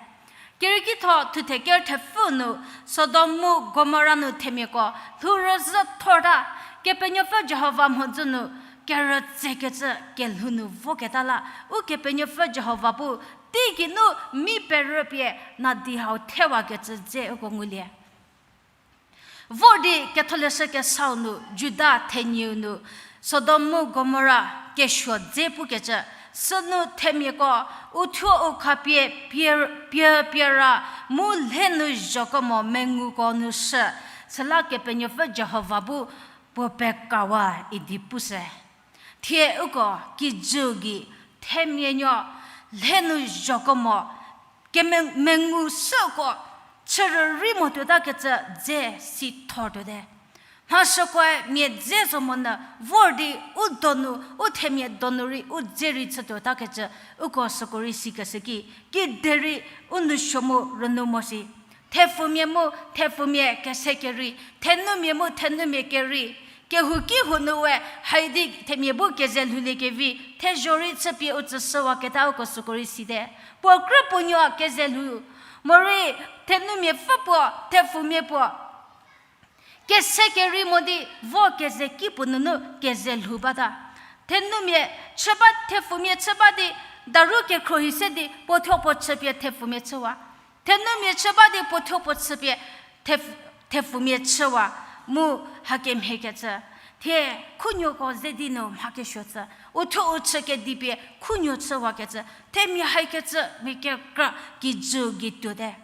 Kerieki tho thuthe kerü thepfü nu, Sodom mu Gomora nu themiako lhourüzhü thorta, Kepenuopfü Jihova mhodzü nu kerütsekecü kelhou nu voketa la, Ukepenuopfü Jihova bu teigeinu mi perüpie nadi hau thewakecü dze uko ngulie. Vor di Ketholeshü Kesau nu Juda thenieu nu Sodom mu Gomora kesuo dze pukecü, sünu themiako uthuo u khapie pie, pie, piera mu lhe nu zhoko mo menguko nu shü, süla Kepenuopfü Jihova bu puo pekawa idi pushü. Thie uko kijüu gei themia nuo lhe nu zhoko mo keme-, mengu süko chürürei mo tuotakecü dze si thor tuote. Mhashükoe mia dze zo monyü vor di u donu, u themia donu rei u dze rei chütuotakecü uko süko rei sikeshü ki, kiderei u nou suo mu rünou mo si. Thepfumia mu thepfumia kese kerei, thenumia mu thenumia kerei, kehouki hou nu we haidi themia bu keze lhouliekevi thezho rei chüpie u tsüshüwaketa uko süko rei site. Puo krü puo nuo keze lhou, morei thenumia pfü puo, thepfumia puo kese kerei mo di vo keze ki puo nunu keze lhou bata. Thenumia chü ba, thepfumia chü ba di daru kekhruohi se di puo thuo puo chüpie thepfumia chüwa. Thenumia chü ba di puo thuo puo chüpie thepf-, thepfumia chüwa. Mu hakemhiekecü, thie khunuoko ze di nu mha kesuo cü, uthuo u chü kedi pie khunuo chüwakecü, themia haikecü mia kekra kijü gei tuote.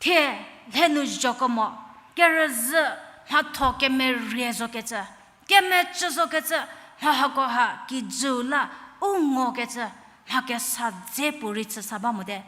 Thie lhe nu zhoko mo, kerüzhü mhatho kemerie zokecü, kemecü zokecü, mha hako ha kijü la u ngokecü, mha kesa dze puorei chüsa ba mote.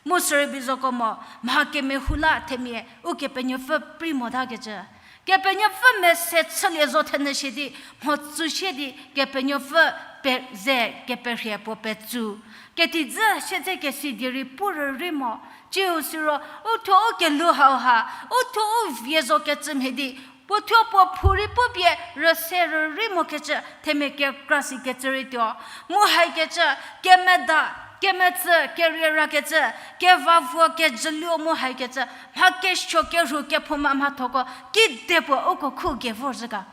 Mu sürei bi zoko mo, mha kemehou la themia Ukepenuopfü prei motakecü. Kepenuopfü mese chülie zo thenyü shie di, mhotsü shie di, Kepenuopfü pe-, ze keperhie puo petsu. Ketijü siedzekesi die rei pu rürei mo, tsiu siro, uthuo u kelhou hauha, uthuo u vie zokecü mhie di, puothuo puo phou rei pupie rüse rürei mokecü, themia kekra sikecü rei tuo. Mu haikecü, kemeda, kemetsü, kerierakecü, kevavuo, kejüluo mu haikecü, mha kesuo kerhu kephouma mhathoko, kidepuo uko khu ge vorzhü ga.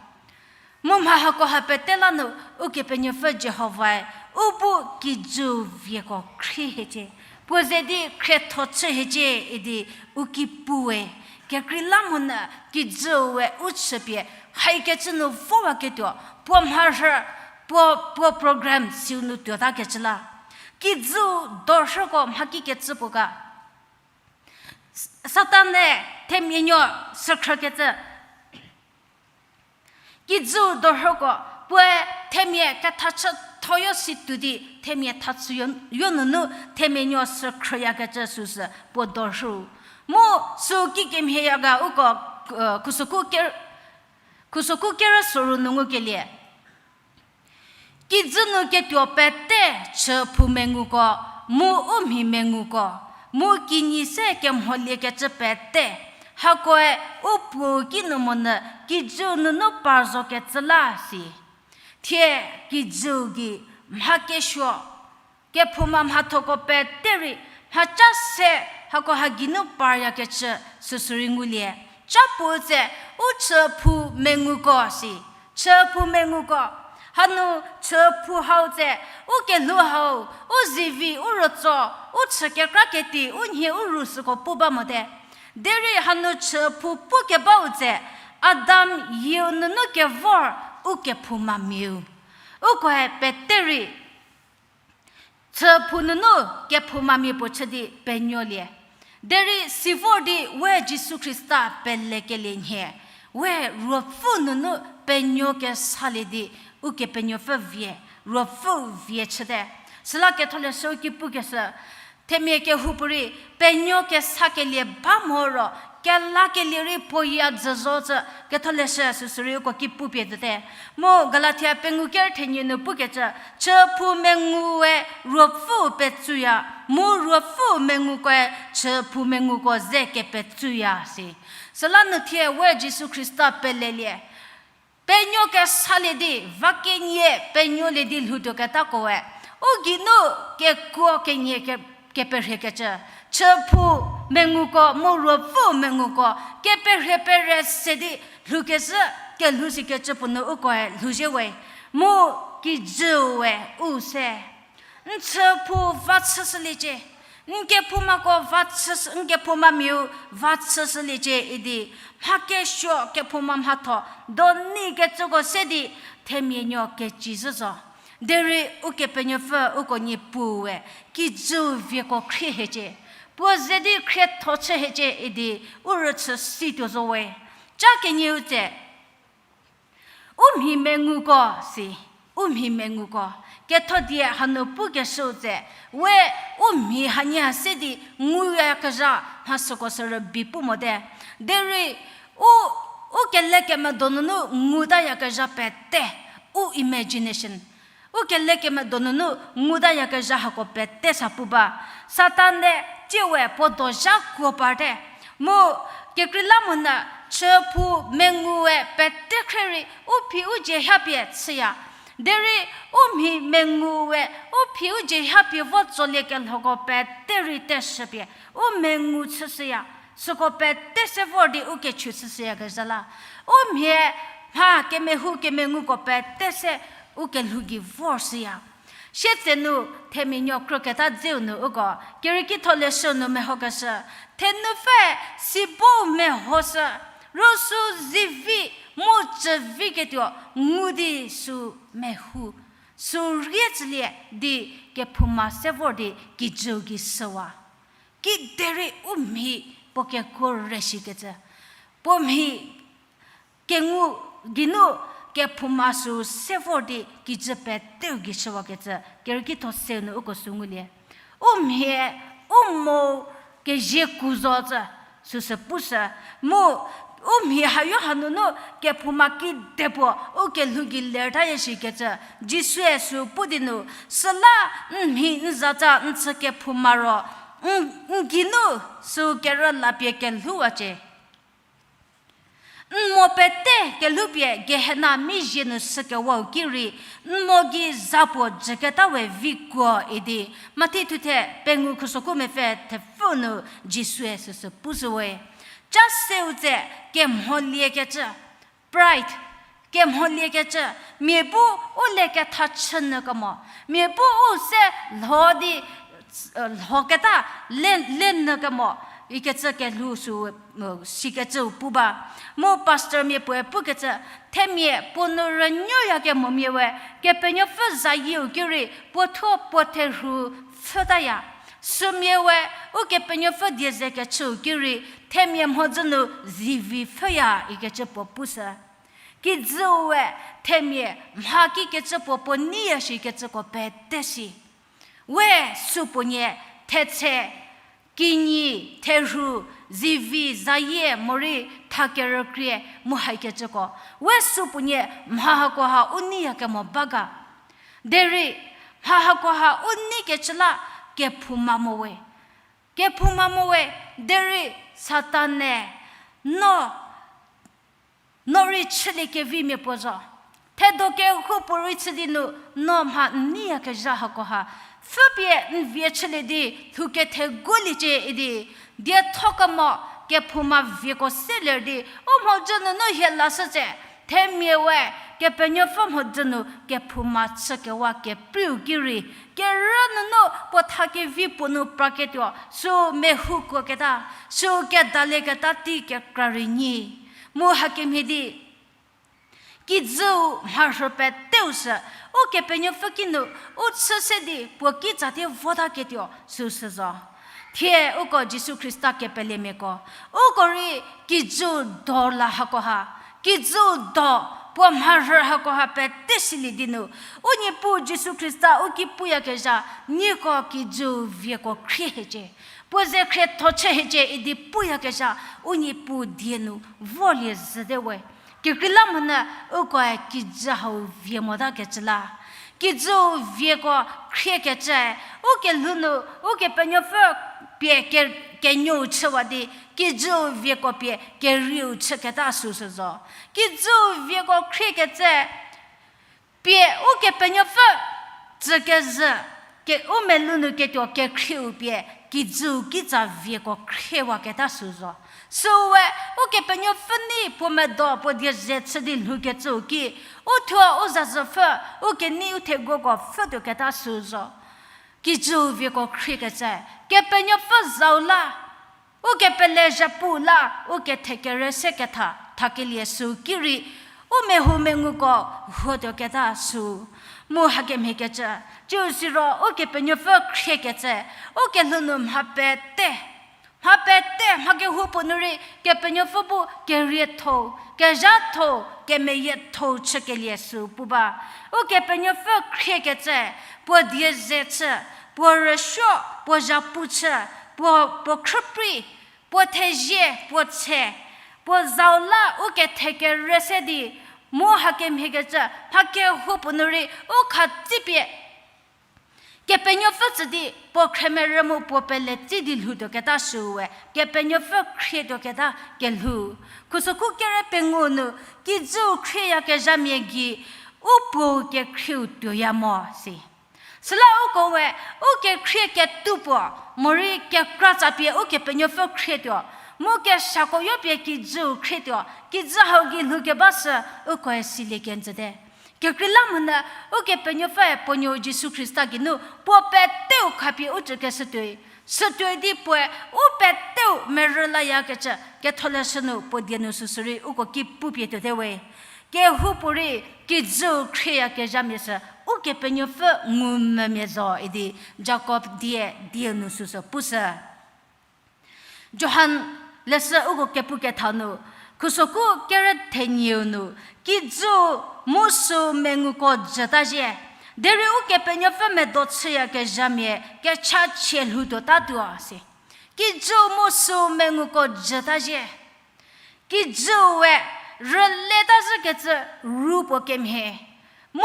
Mu mha hako ha pete la nu, Ukepenuopfü Jihovae, u bu kijü vieko khrie hiecie. Puo ze di khrietho chü hiecie idi u ki puwe. Kekreilamonyü kijüu we u chüpie, haikecü nu vowaketuo, puo mharhü, puo, puo program siu nu tuotakecü la. Kijüu dorhüko mha kikecü puo ga. Satan-e themia nuo sükhrükecü. Kijüu dorhüko, puoe themia kethachüthoyo si tuo di, themia thachüyo, yo nunu themia nuo sükhrüyakecü süsü puo dorhüu. Mu sü kikemhieya ga uko, eh, khusoku ker-, khusoku kerü soru nu ngukelie. Kijü nu ketuo pete chüphou menguko, mu u mhi menguko, mu kinyi se kemholiekecü pete, hakoe u puou kinu monyü kijüu nunu par zokecü la si. Thie kijüu gei mha kesuo, kephouma mhathoko pete rei, mhaca se hako ha geinu paryakecü süsü rei ngulie. Ca puo tse, u chüphou menguko si. Chüphou menguko. Hanu chüphou hau tse, u kelhou hau, u zivi, u rütso, u chü kekra keti, u nhie u ru süko pu ba mote. Derei hanu chüphou pukebau tse, Adam yieu nunu kevor u kephoumamiau. Ukoe pete rei chüphou nunu kephoumamia puo chü di penuolie. Derei sivor di we Jisu Khrista pelekelie nhie, we Ruopfü nunu penuo kesalie di Ukepenuopfü vie, Ruopfü vie chüte. Süla Ketholeshü ki pukeshü, themia kehoupuorei penuo kesakelie ba moro, kelakelie rei puoya jü zo cü Ketholeshü süsü rei uko ki pupie tuote. Mu Galatia pengou ker thenie nu pukecü, chüphou mengue Ruopfüu petsuya, mu Ruopfüu mengukoe chüphou menguko ze kepetsuya si. Süla nu thie we Jisu Khrista pelelie, penuo kesalie di, va kenie penuolie di lhoutuoketakoe, u geinu kekuo kenie ke-, keperhiekecü, chüphou menguko mu Ruopfüu menguko, keperhie pere se di lhoukecü, kelhou sikecü puo nu ukoe lhouzhie we, mu kijüu we u se. N chüphou va chüshüliecie. N kephoumako va chüshü-, n kephoumamiau va chüshüliecie idi, mha kesuo kephouma mhatho, doni kecüko se di, themia nuo kecizhü zo. Derei Ukepenuopfü uko niepuue, kijüu vieko khrie hiecie. Puo ze di khrietho chü hiecie idi, u rüchü situo zo we. Ca kenieu tse, u mhi menguko si, u mhi menguko. Ketho die hanu pukeshüu tse, we u mhi hanie ha se di nguyakezha mha süko sü rübei pu mote. Derei u, u kelekemedo nunu ngutayakezha pete, u imagination. U kelekemedo nunu ngutayakezha hako pete sa pu ba. Satan-e tsie we puo dozha kuo parte. Mu kekreilamonyü chüphou mengue pete khre rei u phi u dzie hapie chüya. Derei u mhi mengue u phi u dzie hapie vo tsoliekelhoko pete rei teshüpie u mengu chüshüya. Süko pete se vor di u kechu chüshüyakezha la. U mhie mha kemehou kemenguko pete se u kelhou gei vor shüya. Sietsenu themia nuo krüketa dzeu nu uko, Kerieki tholeshü nu mehokeshü, thenupfü sibo mehoshü, Ro sü zivi, mu chüvi ketuo, ngu di sü mehu, sü rie tsülie di kephouma se vor di kijüu gei shüwa. Kiderei u mhi puo kekuo reshikecü. Puo mhi kengu geinu kephouma sü se vor di kijü peteu gei shüwakecü, kerükitho seu nu uko sü ngulie. U mhie, u mo kezie ku zo tsü, süsü pushü, mu u mhi hayo hanunu kephouma kidepuo u kelhou gei lertaya shikecü, Jisue sü pu di nu, süla n mhi n zatsa n chü kephouma ro, n, n geinu sü kerü lapie kelhouwacie. N mo pete kelhoupie Gehena mizhie nu shükewau ki rei, n mo gei zapuo jüketa we vikuo idi, Mathi thuthe pengou khusoku mepfü thepfü nu Jisue süsü pushüwe. Ca seu tse kemholiekecü, pride, kemholiekecü, mia bu u le ketha chünyü kemo, mia bu u se lho di, lhoketa le, lenyü kemo, ikecü kelhou sü, sikecüu pu ba. Mu pastormia puoe pukecü, themia puo nu rünyüyakemomia we, Kepenuopfü zayieu ki rei puo thuo puo therhu pfhütaya. Sümia we, Ukepenuopfü die ze kechüu ki rei, themia mhodzü nu zivi pfhüya ikecü puo pushü. Kijüu we, themia mha kikecü puo puo neiya shikecüko pete si. We supuonie, thetse, kinyi, therhu, zivi, zayie, morei thakerükrie, mu haikecüko. We supuonie mha hakoha u neiyakemo ba ga. Derei, mha hakoha u neikecü la kephouma mo we. Kephouma mo we, derei Satan-e, no, no rei chülie kevimia puo zo. Thedo kehoupuorei chü di nu, no mha n neiyakezha hakoha pfüpie n vie chülie di lhou kethegu liecie idi, dietho kemo kephouma vieko se ler di, u mhodzü nunu hie lashütse, themia we, Kepenuopfü mhodzü nu kephouma chükewa kepriu ki rei, kerü nunu puo tha kevi puo nu praketuo, sü mehoukuoketa, sü kedalieketa tei kekra rei nyi. Mu hakemhie di, kijüu mharhü peteu sü, Ukepenuopfü kinu, u chü se di puo kitsatie votaketuo, süsü zo. Thie uko Jisu Khrista kepelemiako, uko rei kijüu do la hakoha, kijüu do puo mharhü hakoha pete silie di nu, u Niepuu Jisu Khrista u ki puyakezha, nieko kijüu vieko khrie hiecie, puo ze khrietho chü hiecie idi puyakezha, u Niepuu die nu volie zhüte we. Kekreilamonyü ukoe kijü hau vie motakecü la. Kijüu vieko khriekecü, u kelhou nu, Ukepenuopfü pie ke-, kenuou chüwa di, kijüu vieko pie kerieu chüketa süsü zo. Kijüu vieko khriekecü, pie Ukepenuopfü tsükezhü, ke-, u melou nu ketuo kekhrieu pie, kijüu kitsa vieko khriewaketa sü zo. Süwe, Ukepenuopfü nei puo medo puo die ze chü di lhoukecüu ki, u thuo u zazhüpfü, u kenei u theguoko pfhütuoketa sü zo. Kijüu vieko khriekecü, Kepenuopfü zau la, u kepele zhapu la, u kethekere se ketha, thakelie sü ki rei, u mehou menguko huotuoketa sü. Mu hakemhiekecü, ciu siro Ukepenuopfü khriekecü, u kelhou nu mha pete, mha pete, mha kehoupuo nu rei Kepenuopfü bu kerietho, kezhatho, kemeyietho chükelie sü pu ba. Ukepenuopfü khriekecü, puo die ze chü, puo rüsuo, puo zhapu chü, puo, puo khrüprei, puo thezie, puo tse, puo zau la u kethekere se di, mu hakemhiekecü, mha kehoupuo nu rei u khatsipie Kepenuopfü tsü di puo khremerü mu puo pele tsi di lhoutuoketa süwe, Kepenuopfü khrietuoketa kelhou. Khusokhu kere pengou nu, kijüu khrieyakezhamia gei, u puou kekhrieu tuoya mo si. Süla uko we, u kekhrie ketuo puo, morei kekra tsapie Ukepenuopfü khrietuo, mu kesako yopie kijüu khrietuo, kijü hau gei lhoukeba sü ukoe silie kenjüte. Kekreilamonyü, Ukepenuopfüe puo nuou Jisu Khrista geinu, puo peteu khapie u tsükeshütuoi. Sütuoi di puoe, u peteu merü layakecü, ketholeshü nu puo die nu süsü rei uko ki pupie tuote we. Kehoupuorei kijüu khrieyakezhamia sü, Ukepenuopfü ngumvümia zo idi Jakob die, die nu süsü pushü. Johan leshü uko kepu ketha nu, khusoku kerü thenieu nu, kijüu mu süu menguko jüta zhie, derei Ukepenuopfü medo chüyakezhamia kechachie lhoutuotatuo si. Kijüu mu süu menguko jüta zhie. Kijüu we rületa zhükecü ru puo kemhie. Mu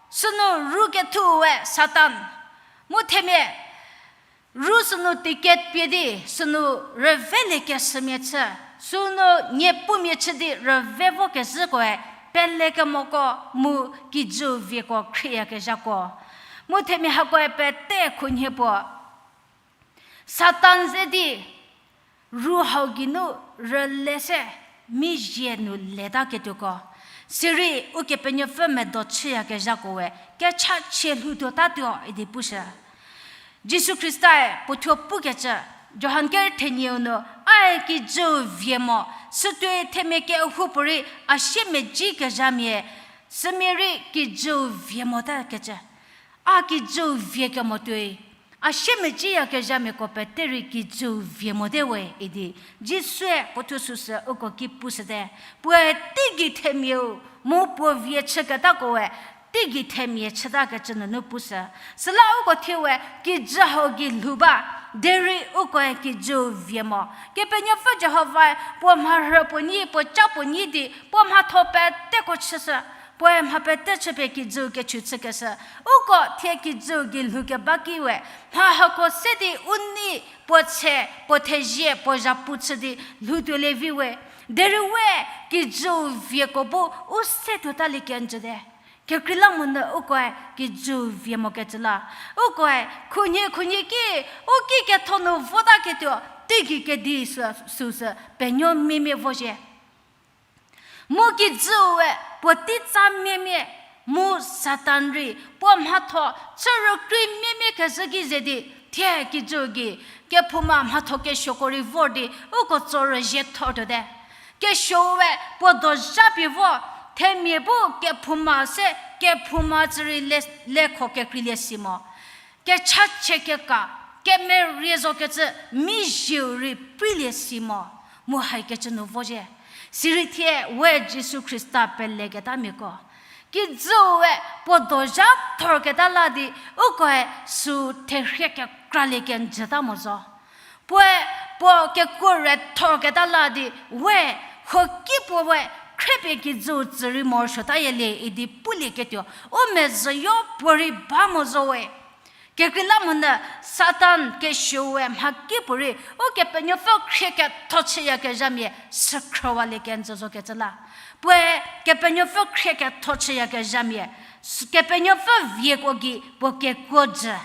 sünu ru kethu we Satan. Mu themia ru sünu ticket pie di, sünu rüvelie keshümia chü, sünu niepumia chü di rüve vokezhükoe, pelekemoko mu kijüu vieko khrieyakezhako. Mu themia hakoe pete khunhie puo Satan ze di ru hau geinu rüle se, mizie nu letaketuoko. Sirei Ukepenuopfü medo chüyakezhakoe kechachie lhoutuotatuo idi pushü. Jisu Khristae puothuo pukecü, Johan kerü thenieu nu, Ae kijüu vie mo, sütuoi themia kehoupuorei a siemedziekezhamia, sümia rei kijüu vie motakecü. A kijüu vie kemo tuoi, a siemedzieyakezhamiako pete rei kijüu vie mote we idi, Jisue puothuo süsü uko ki pushüte. Puoe teigei themiau mu puo vie chüketakoe teigei themia chütakecü nunu pushü. Süla uko thie we kijü hau gei lhou ba, derei ukoe kijüu vie mo. Kepenuopfü Jihovae puo mharhü puo nyi, puo ca puo nyi di, puo mhatho peteko chüshü. Puoe mha pete chüpie kijüu kechu chükeshü. Uko thie kijüu gei lhoukeba ki we, mha hako se di u nei puo tse, puo thezie, puo zhapu chü di lhoutuolie vi we. Derei we kijüu vieko bu u se tuotalie kenjüte. Kekreilamonyü ukoe kijüu vie mokecü la. Ukoe khunhie khunhie ki, u ki ketho nu votaketuo, teigei kedi sü, süsü penuo miemie vozhie. Mu kijüue puo teitsa miemie, mu Satan rei puo mhatho chü rükrei miemie kezhü ki ze di, thie kijüu gei kephouma mhatho kesuoko rei vor di uko tso rüzie thor tuote. Kesuoue puo dozha pie vo, themia bu kephouma se, kephouma tsü rei le, lekho kekreilie si mo. Kechachie keka, kemerie zokecü mizieu rei preilie si mo, mu haikecü nu vozhie. Sirei thie we Jisu Khrista peleketamiako, kijüue puo dozha thorketa la di, ukoe sü therhie kekralie kenjüta mo zo. Puoe puo kekuo re thorketa la di, we, hoki puo we, khriepie kijüu tsü rei morosuotayielie idi pulieketuo, u mezhüyo puorei ba mo zo we. Kekreilamonyü Satan kesuoue mhakipuorei Ukepenuopfü khrie ketho chüyakezhamia sükhrüwalie kenjü zokecü la. Puoe Kepenuopfü khrie ketho chüyakezhamia, s-, Kepenuopfü vieko gei puo kekuo jü.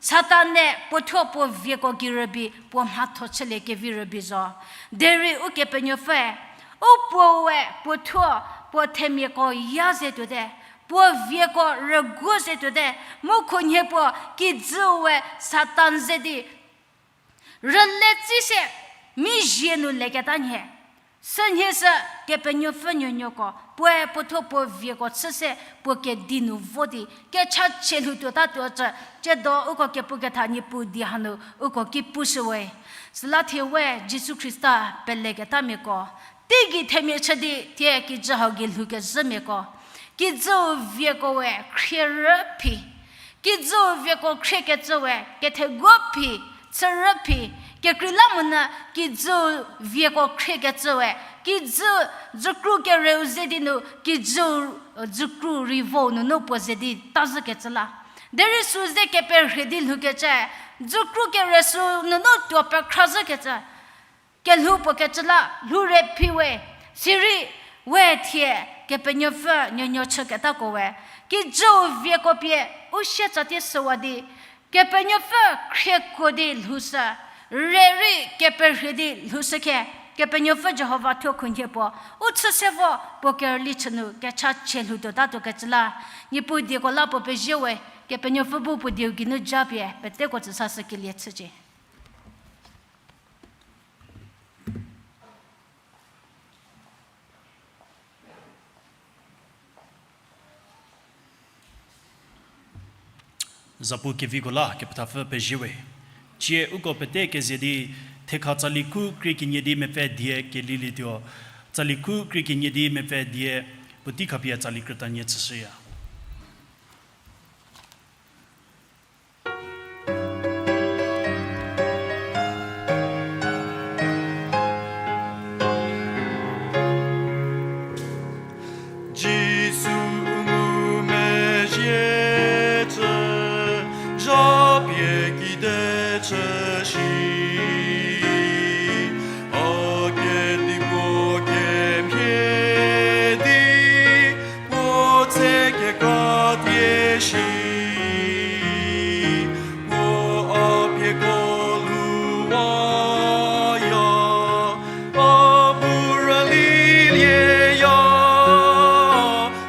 Satan-e puothuo puo vieko gei rübei puo mhatho chülie kevi rübei zo. Derei Ukepenuopfüe, u puoe puothuo puo themiako ya ze tuote, puo vieko rüguo ze tuote, mu khunhie puo kijüue Satan ze di rüle tsi se, mizie nu leketa nhie. Sünhie sü Kepenuopfü nuonuoko, puoe puothuo puo vieko chü se puo kedi nu vo di kechachie lhou tuotatuo cü, tsiedo uko kepu ketha Niepuu die hanu uko ki pushüwe. Süla thie we Jisu Khrista peleketamiako, teigei themia chü di thie kijü hau gei lhoukezhümiako, kijüu viekoe khrie rüphi, kijüu vieko khriekecüwe ketheguo phi, chü rüphi, kekreilamonyü kijüu vieko khriekecüwe, kijü dzükru kereu ze di nu, kijüu dzükru rei vo nunu puo ze di tazhükecü la. Derei sü ze keperhie di lhoukecü, dzükru kere sü nunu tuo pekhrazhükecü. Kelhou puo kecü la lhou re phi we, sirei we thie Kepenuopfü nuonuo chüketakoe, kijüu vieko pie u sie tsatie shüwa di, Kepenuopfü khriekuo di lhoushü, rei rei keperhie di lhoushükhe, Kepenuopfü Jihova thuo khunhie puo, u chü se vo puo kerüli chü nu kechachie lhou tuotatuo kecü la, Niepuu dieko la puo pezie we, Kepenuopfü bu puo dieu geinu japie peteko tsüsashükelie chücie. Zapu keviko la kepethapfü pezie we. Cie uko pete keze di thekha tsali khu krie kenie di mepfü die kelilietuo, tsali khu krie kenie di mepfü die puotei khapie tsali krütanie chüshüya. Jisu u ngumezhie cü, zha pie kide chü shi. A kedipuo kemhie di, puo tse kekatie shi. Puo a pieko luwaya, a bu rülilieya,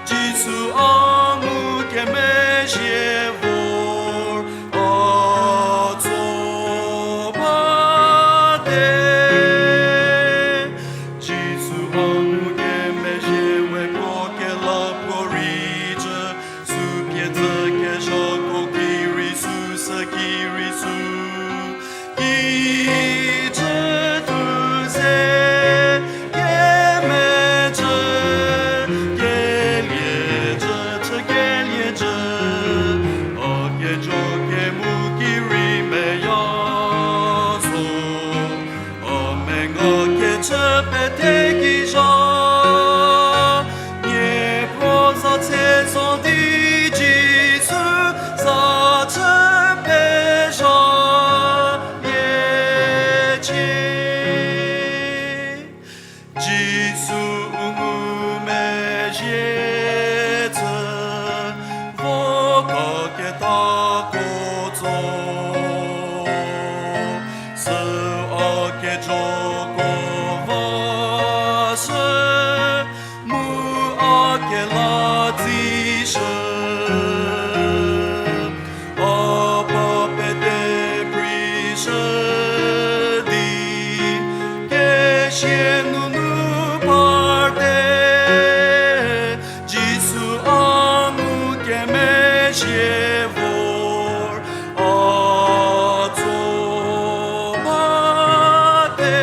Jisu a ngukemezhie vor a tso bate. Jisu a ngukemezhie we puo kelapuorei cü, sü pie dzü kezhako ki rei sü, sü ki rei sü. Kijü tuo ze kemecü, kelie cü, chü kelie cü, a kejo kemu ki rei meya zo. A menga kechü pete ki zha, nie puo za tse zo di Jisu za chü pezha liecie. Jisu u ngumezhie cü, vo kaketako tso. Sü a kejoko vashü, mu a kela tsishü. A pa pete prishü di, kesia nunu parte, Jisu a ngukemezhie vor a tso bate.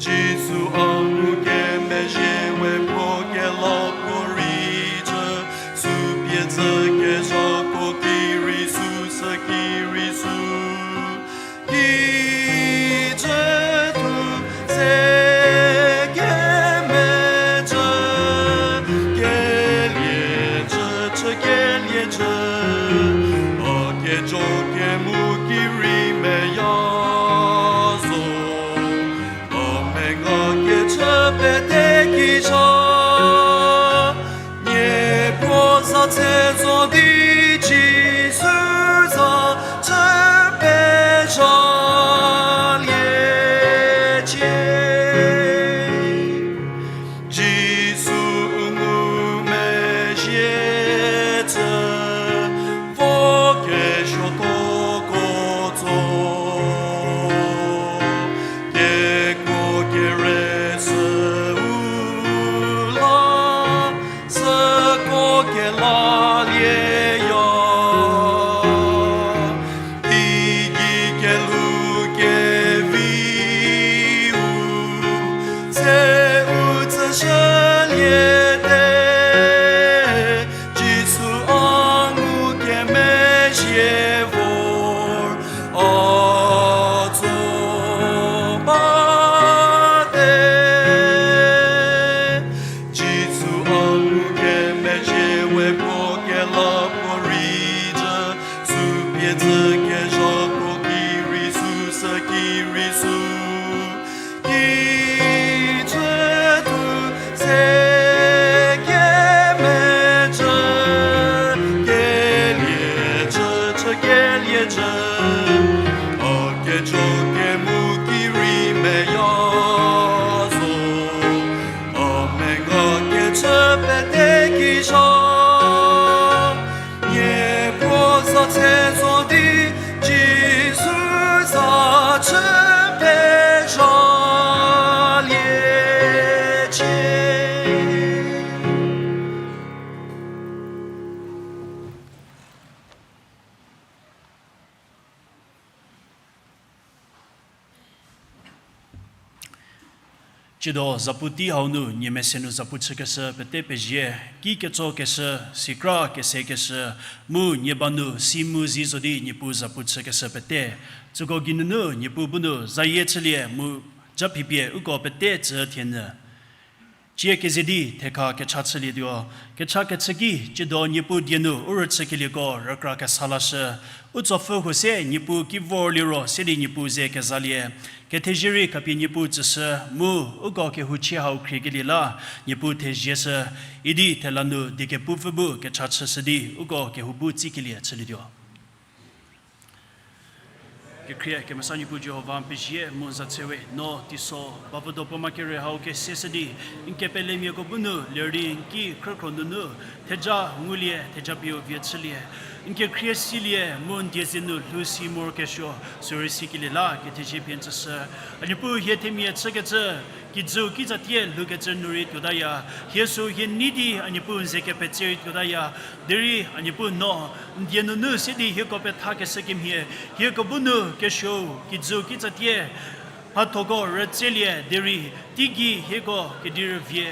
Jisu a ngukemezhie we puo kelapuorei cü, sü pie dzü kezhako ki rei sü, sü ki rei sü. Kijü tuo ze kemecü, kelie cü, chü kelie cü, a kejo kemu ki rei meya zo. A menga kechü pete ki zha, nie puo za tse zo di Jisu za chü pezha liecie. Jisu u ngumezhie cü, vo kesuotoko tso. Kekuo kere süu la, süko kelalieya. Teigei kelhou keviu, se u tsüshüliete, Jisu a ngukemezhie vor a tso bate. Jisu a ngukemezhie we puo kelapuorei cü, sü pie dzü kezhako ki rei sü, sü ki rei sü. Kijü tuo ze kemecü, kelie cü, chü kelie cü, a kejo kemu ki rei meya zo. A menga kechü pete ki zha, nie puo za tse zo di Jisu za chü pezha liecie. Tsiedo zapu tei hau nu nie mese nu zapu chükeshü pete pezie, ki ketsokeshü, sikra kesekeshü, mu nie ba nu si mu zi zo di Niepuu zapu chükeshü pete. Tsüko geinunu Niepuu bu nu zayie chülie mu ja phipie uko pete tsü thienyü. Cie keze di thekha kecha chülietuo. Kecha kechü ki, tsiedo Niepuu die nu u rüchükelieko rükra kesa lashü. U tsopfü huo se Niepuu ki vor liro se di Niepuu ze kezalie. Kethezie rei khapie Niepuu tsüshü mu uko kehouchie hau khriekelie la Niepuu thezieshü. Idi thela nu die kepupfü bu kecha chüshü di uko kehou bu tsikelie chülietuo. Kekhrie kemesa Niepuu Jihova, n pezie mu n za tsewe, no teiso bavüdo puo ma kere hau keseshü di, n kepelemiako bu nu ler di n ki khrükhro nunu theja ngulie, theja pieu vie chülie. N kekhrie silie mu n die ze nu lhou si morokesuo, sürei sikelie la kethezie pie n tsüshü. A Niepuu, hie themia chükecü kijüu kitsatie lhoukecü nu rei tuotaya. Hie süu hie nei di a Niepuu n ze kepetse rei tuotaya. Derei a Niepuu, no n die nunu se di hieko pethakeshü kemhie, hieko bu nu kesuou kijüu kitsatie mhathoko rütselie derei, teigei hieko kedi rüvie,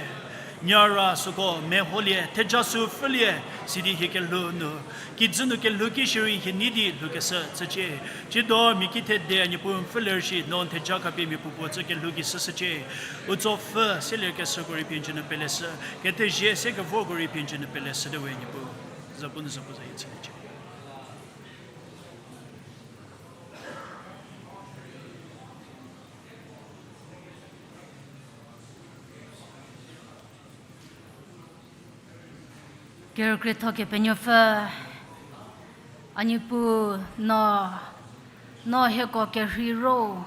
nyara süko meholie, theja sü pfhülie, sidi hie kelhou nu kijü nu kelhou ki shierei hie nei di lhoukeshü chücie. Tsiedo mia ki thede a Niepuu n pfhüler shi, no n theja khapie mia puopuo tsü kelhou ki shüshücie. U tsopfü selie keshüko rei pie n jü nu peleshü, kethezie se kevorko rei pie n jü nu peleshüte we Niepuu. Zapu nu zapu zayie chüliecie. Kerükrietho Kepenuopfü, a Niepuu, no, no hieko kerhei ro,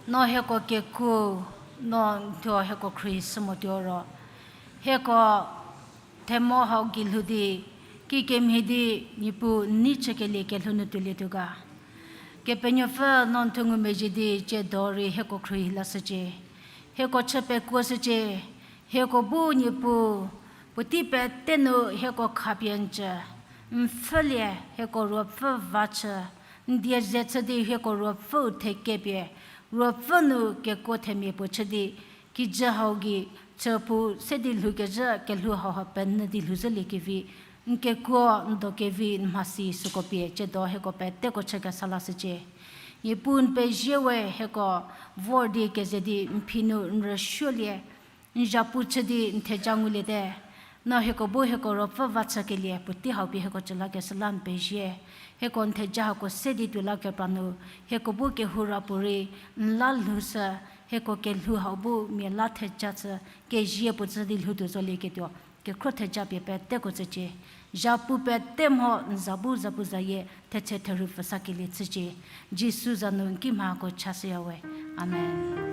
no hieko kekuo, no n thuo hieko khruohi shü motuo ro, hieko themo hau gei lhou di, kikemhie di Niepuu n nei chükelie kelhou nu tuolietuo ga. Kepenuopfü, no n thuo ngumezhie di tsiedo rei hieko khruohi lashücie. Hieko chü pekuoshücie. Hieko bu Niepuu, puotei pete nu hieko khapie n tsü, n pfhülie hieko ruopfü va chü, n die ze chü di hieko ruopfüu thekepie, ruopfü nu kekuo themia puo chü di, kijü hau gei chüpu se di lhoukezhü kelhou hauha penyü di lhouzhüliekevi, n kekuo, n do kevi, n mhasi süko pie tsiedo hieko peteko chü kesa lashücie. Niepuu n pezie we hieko vor di keze di n phi nu n rüsuolie, n zhapu chü di n theja nguliete. No hieko bu hieko ruopfü va chükelie puotei hau pie hieko tsü lakeshü la n pezie. Hieko n theja hako se di tuo lakepra nu, hieko bu kehou ra puorei n la lhoushü, hieko kelhou hau bu mia la theja chü, kezie puo chü di lhoutuo zolieketuo, kekhro theja pie peteko tsücie. Zhapu pete mho n za bu zapuzayie thetse therhu pfhüsakelie chücie. Jisu za nu n kimhako chashüya we. Amen.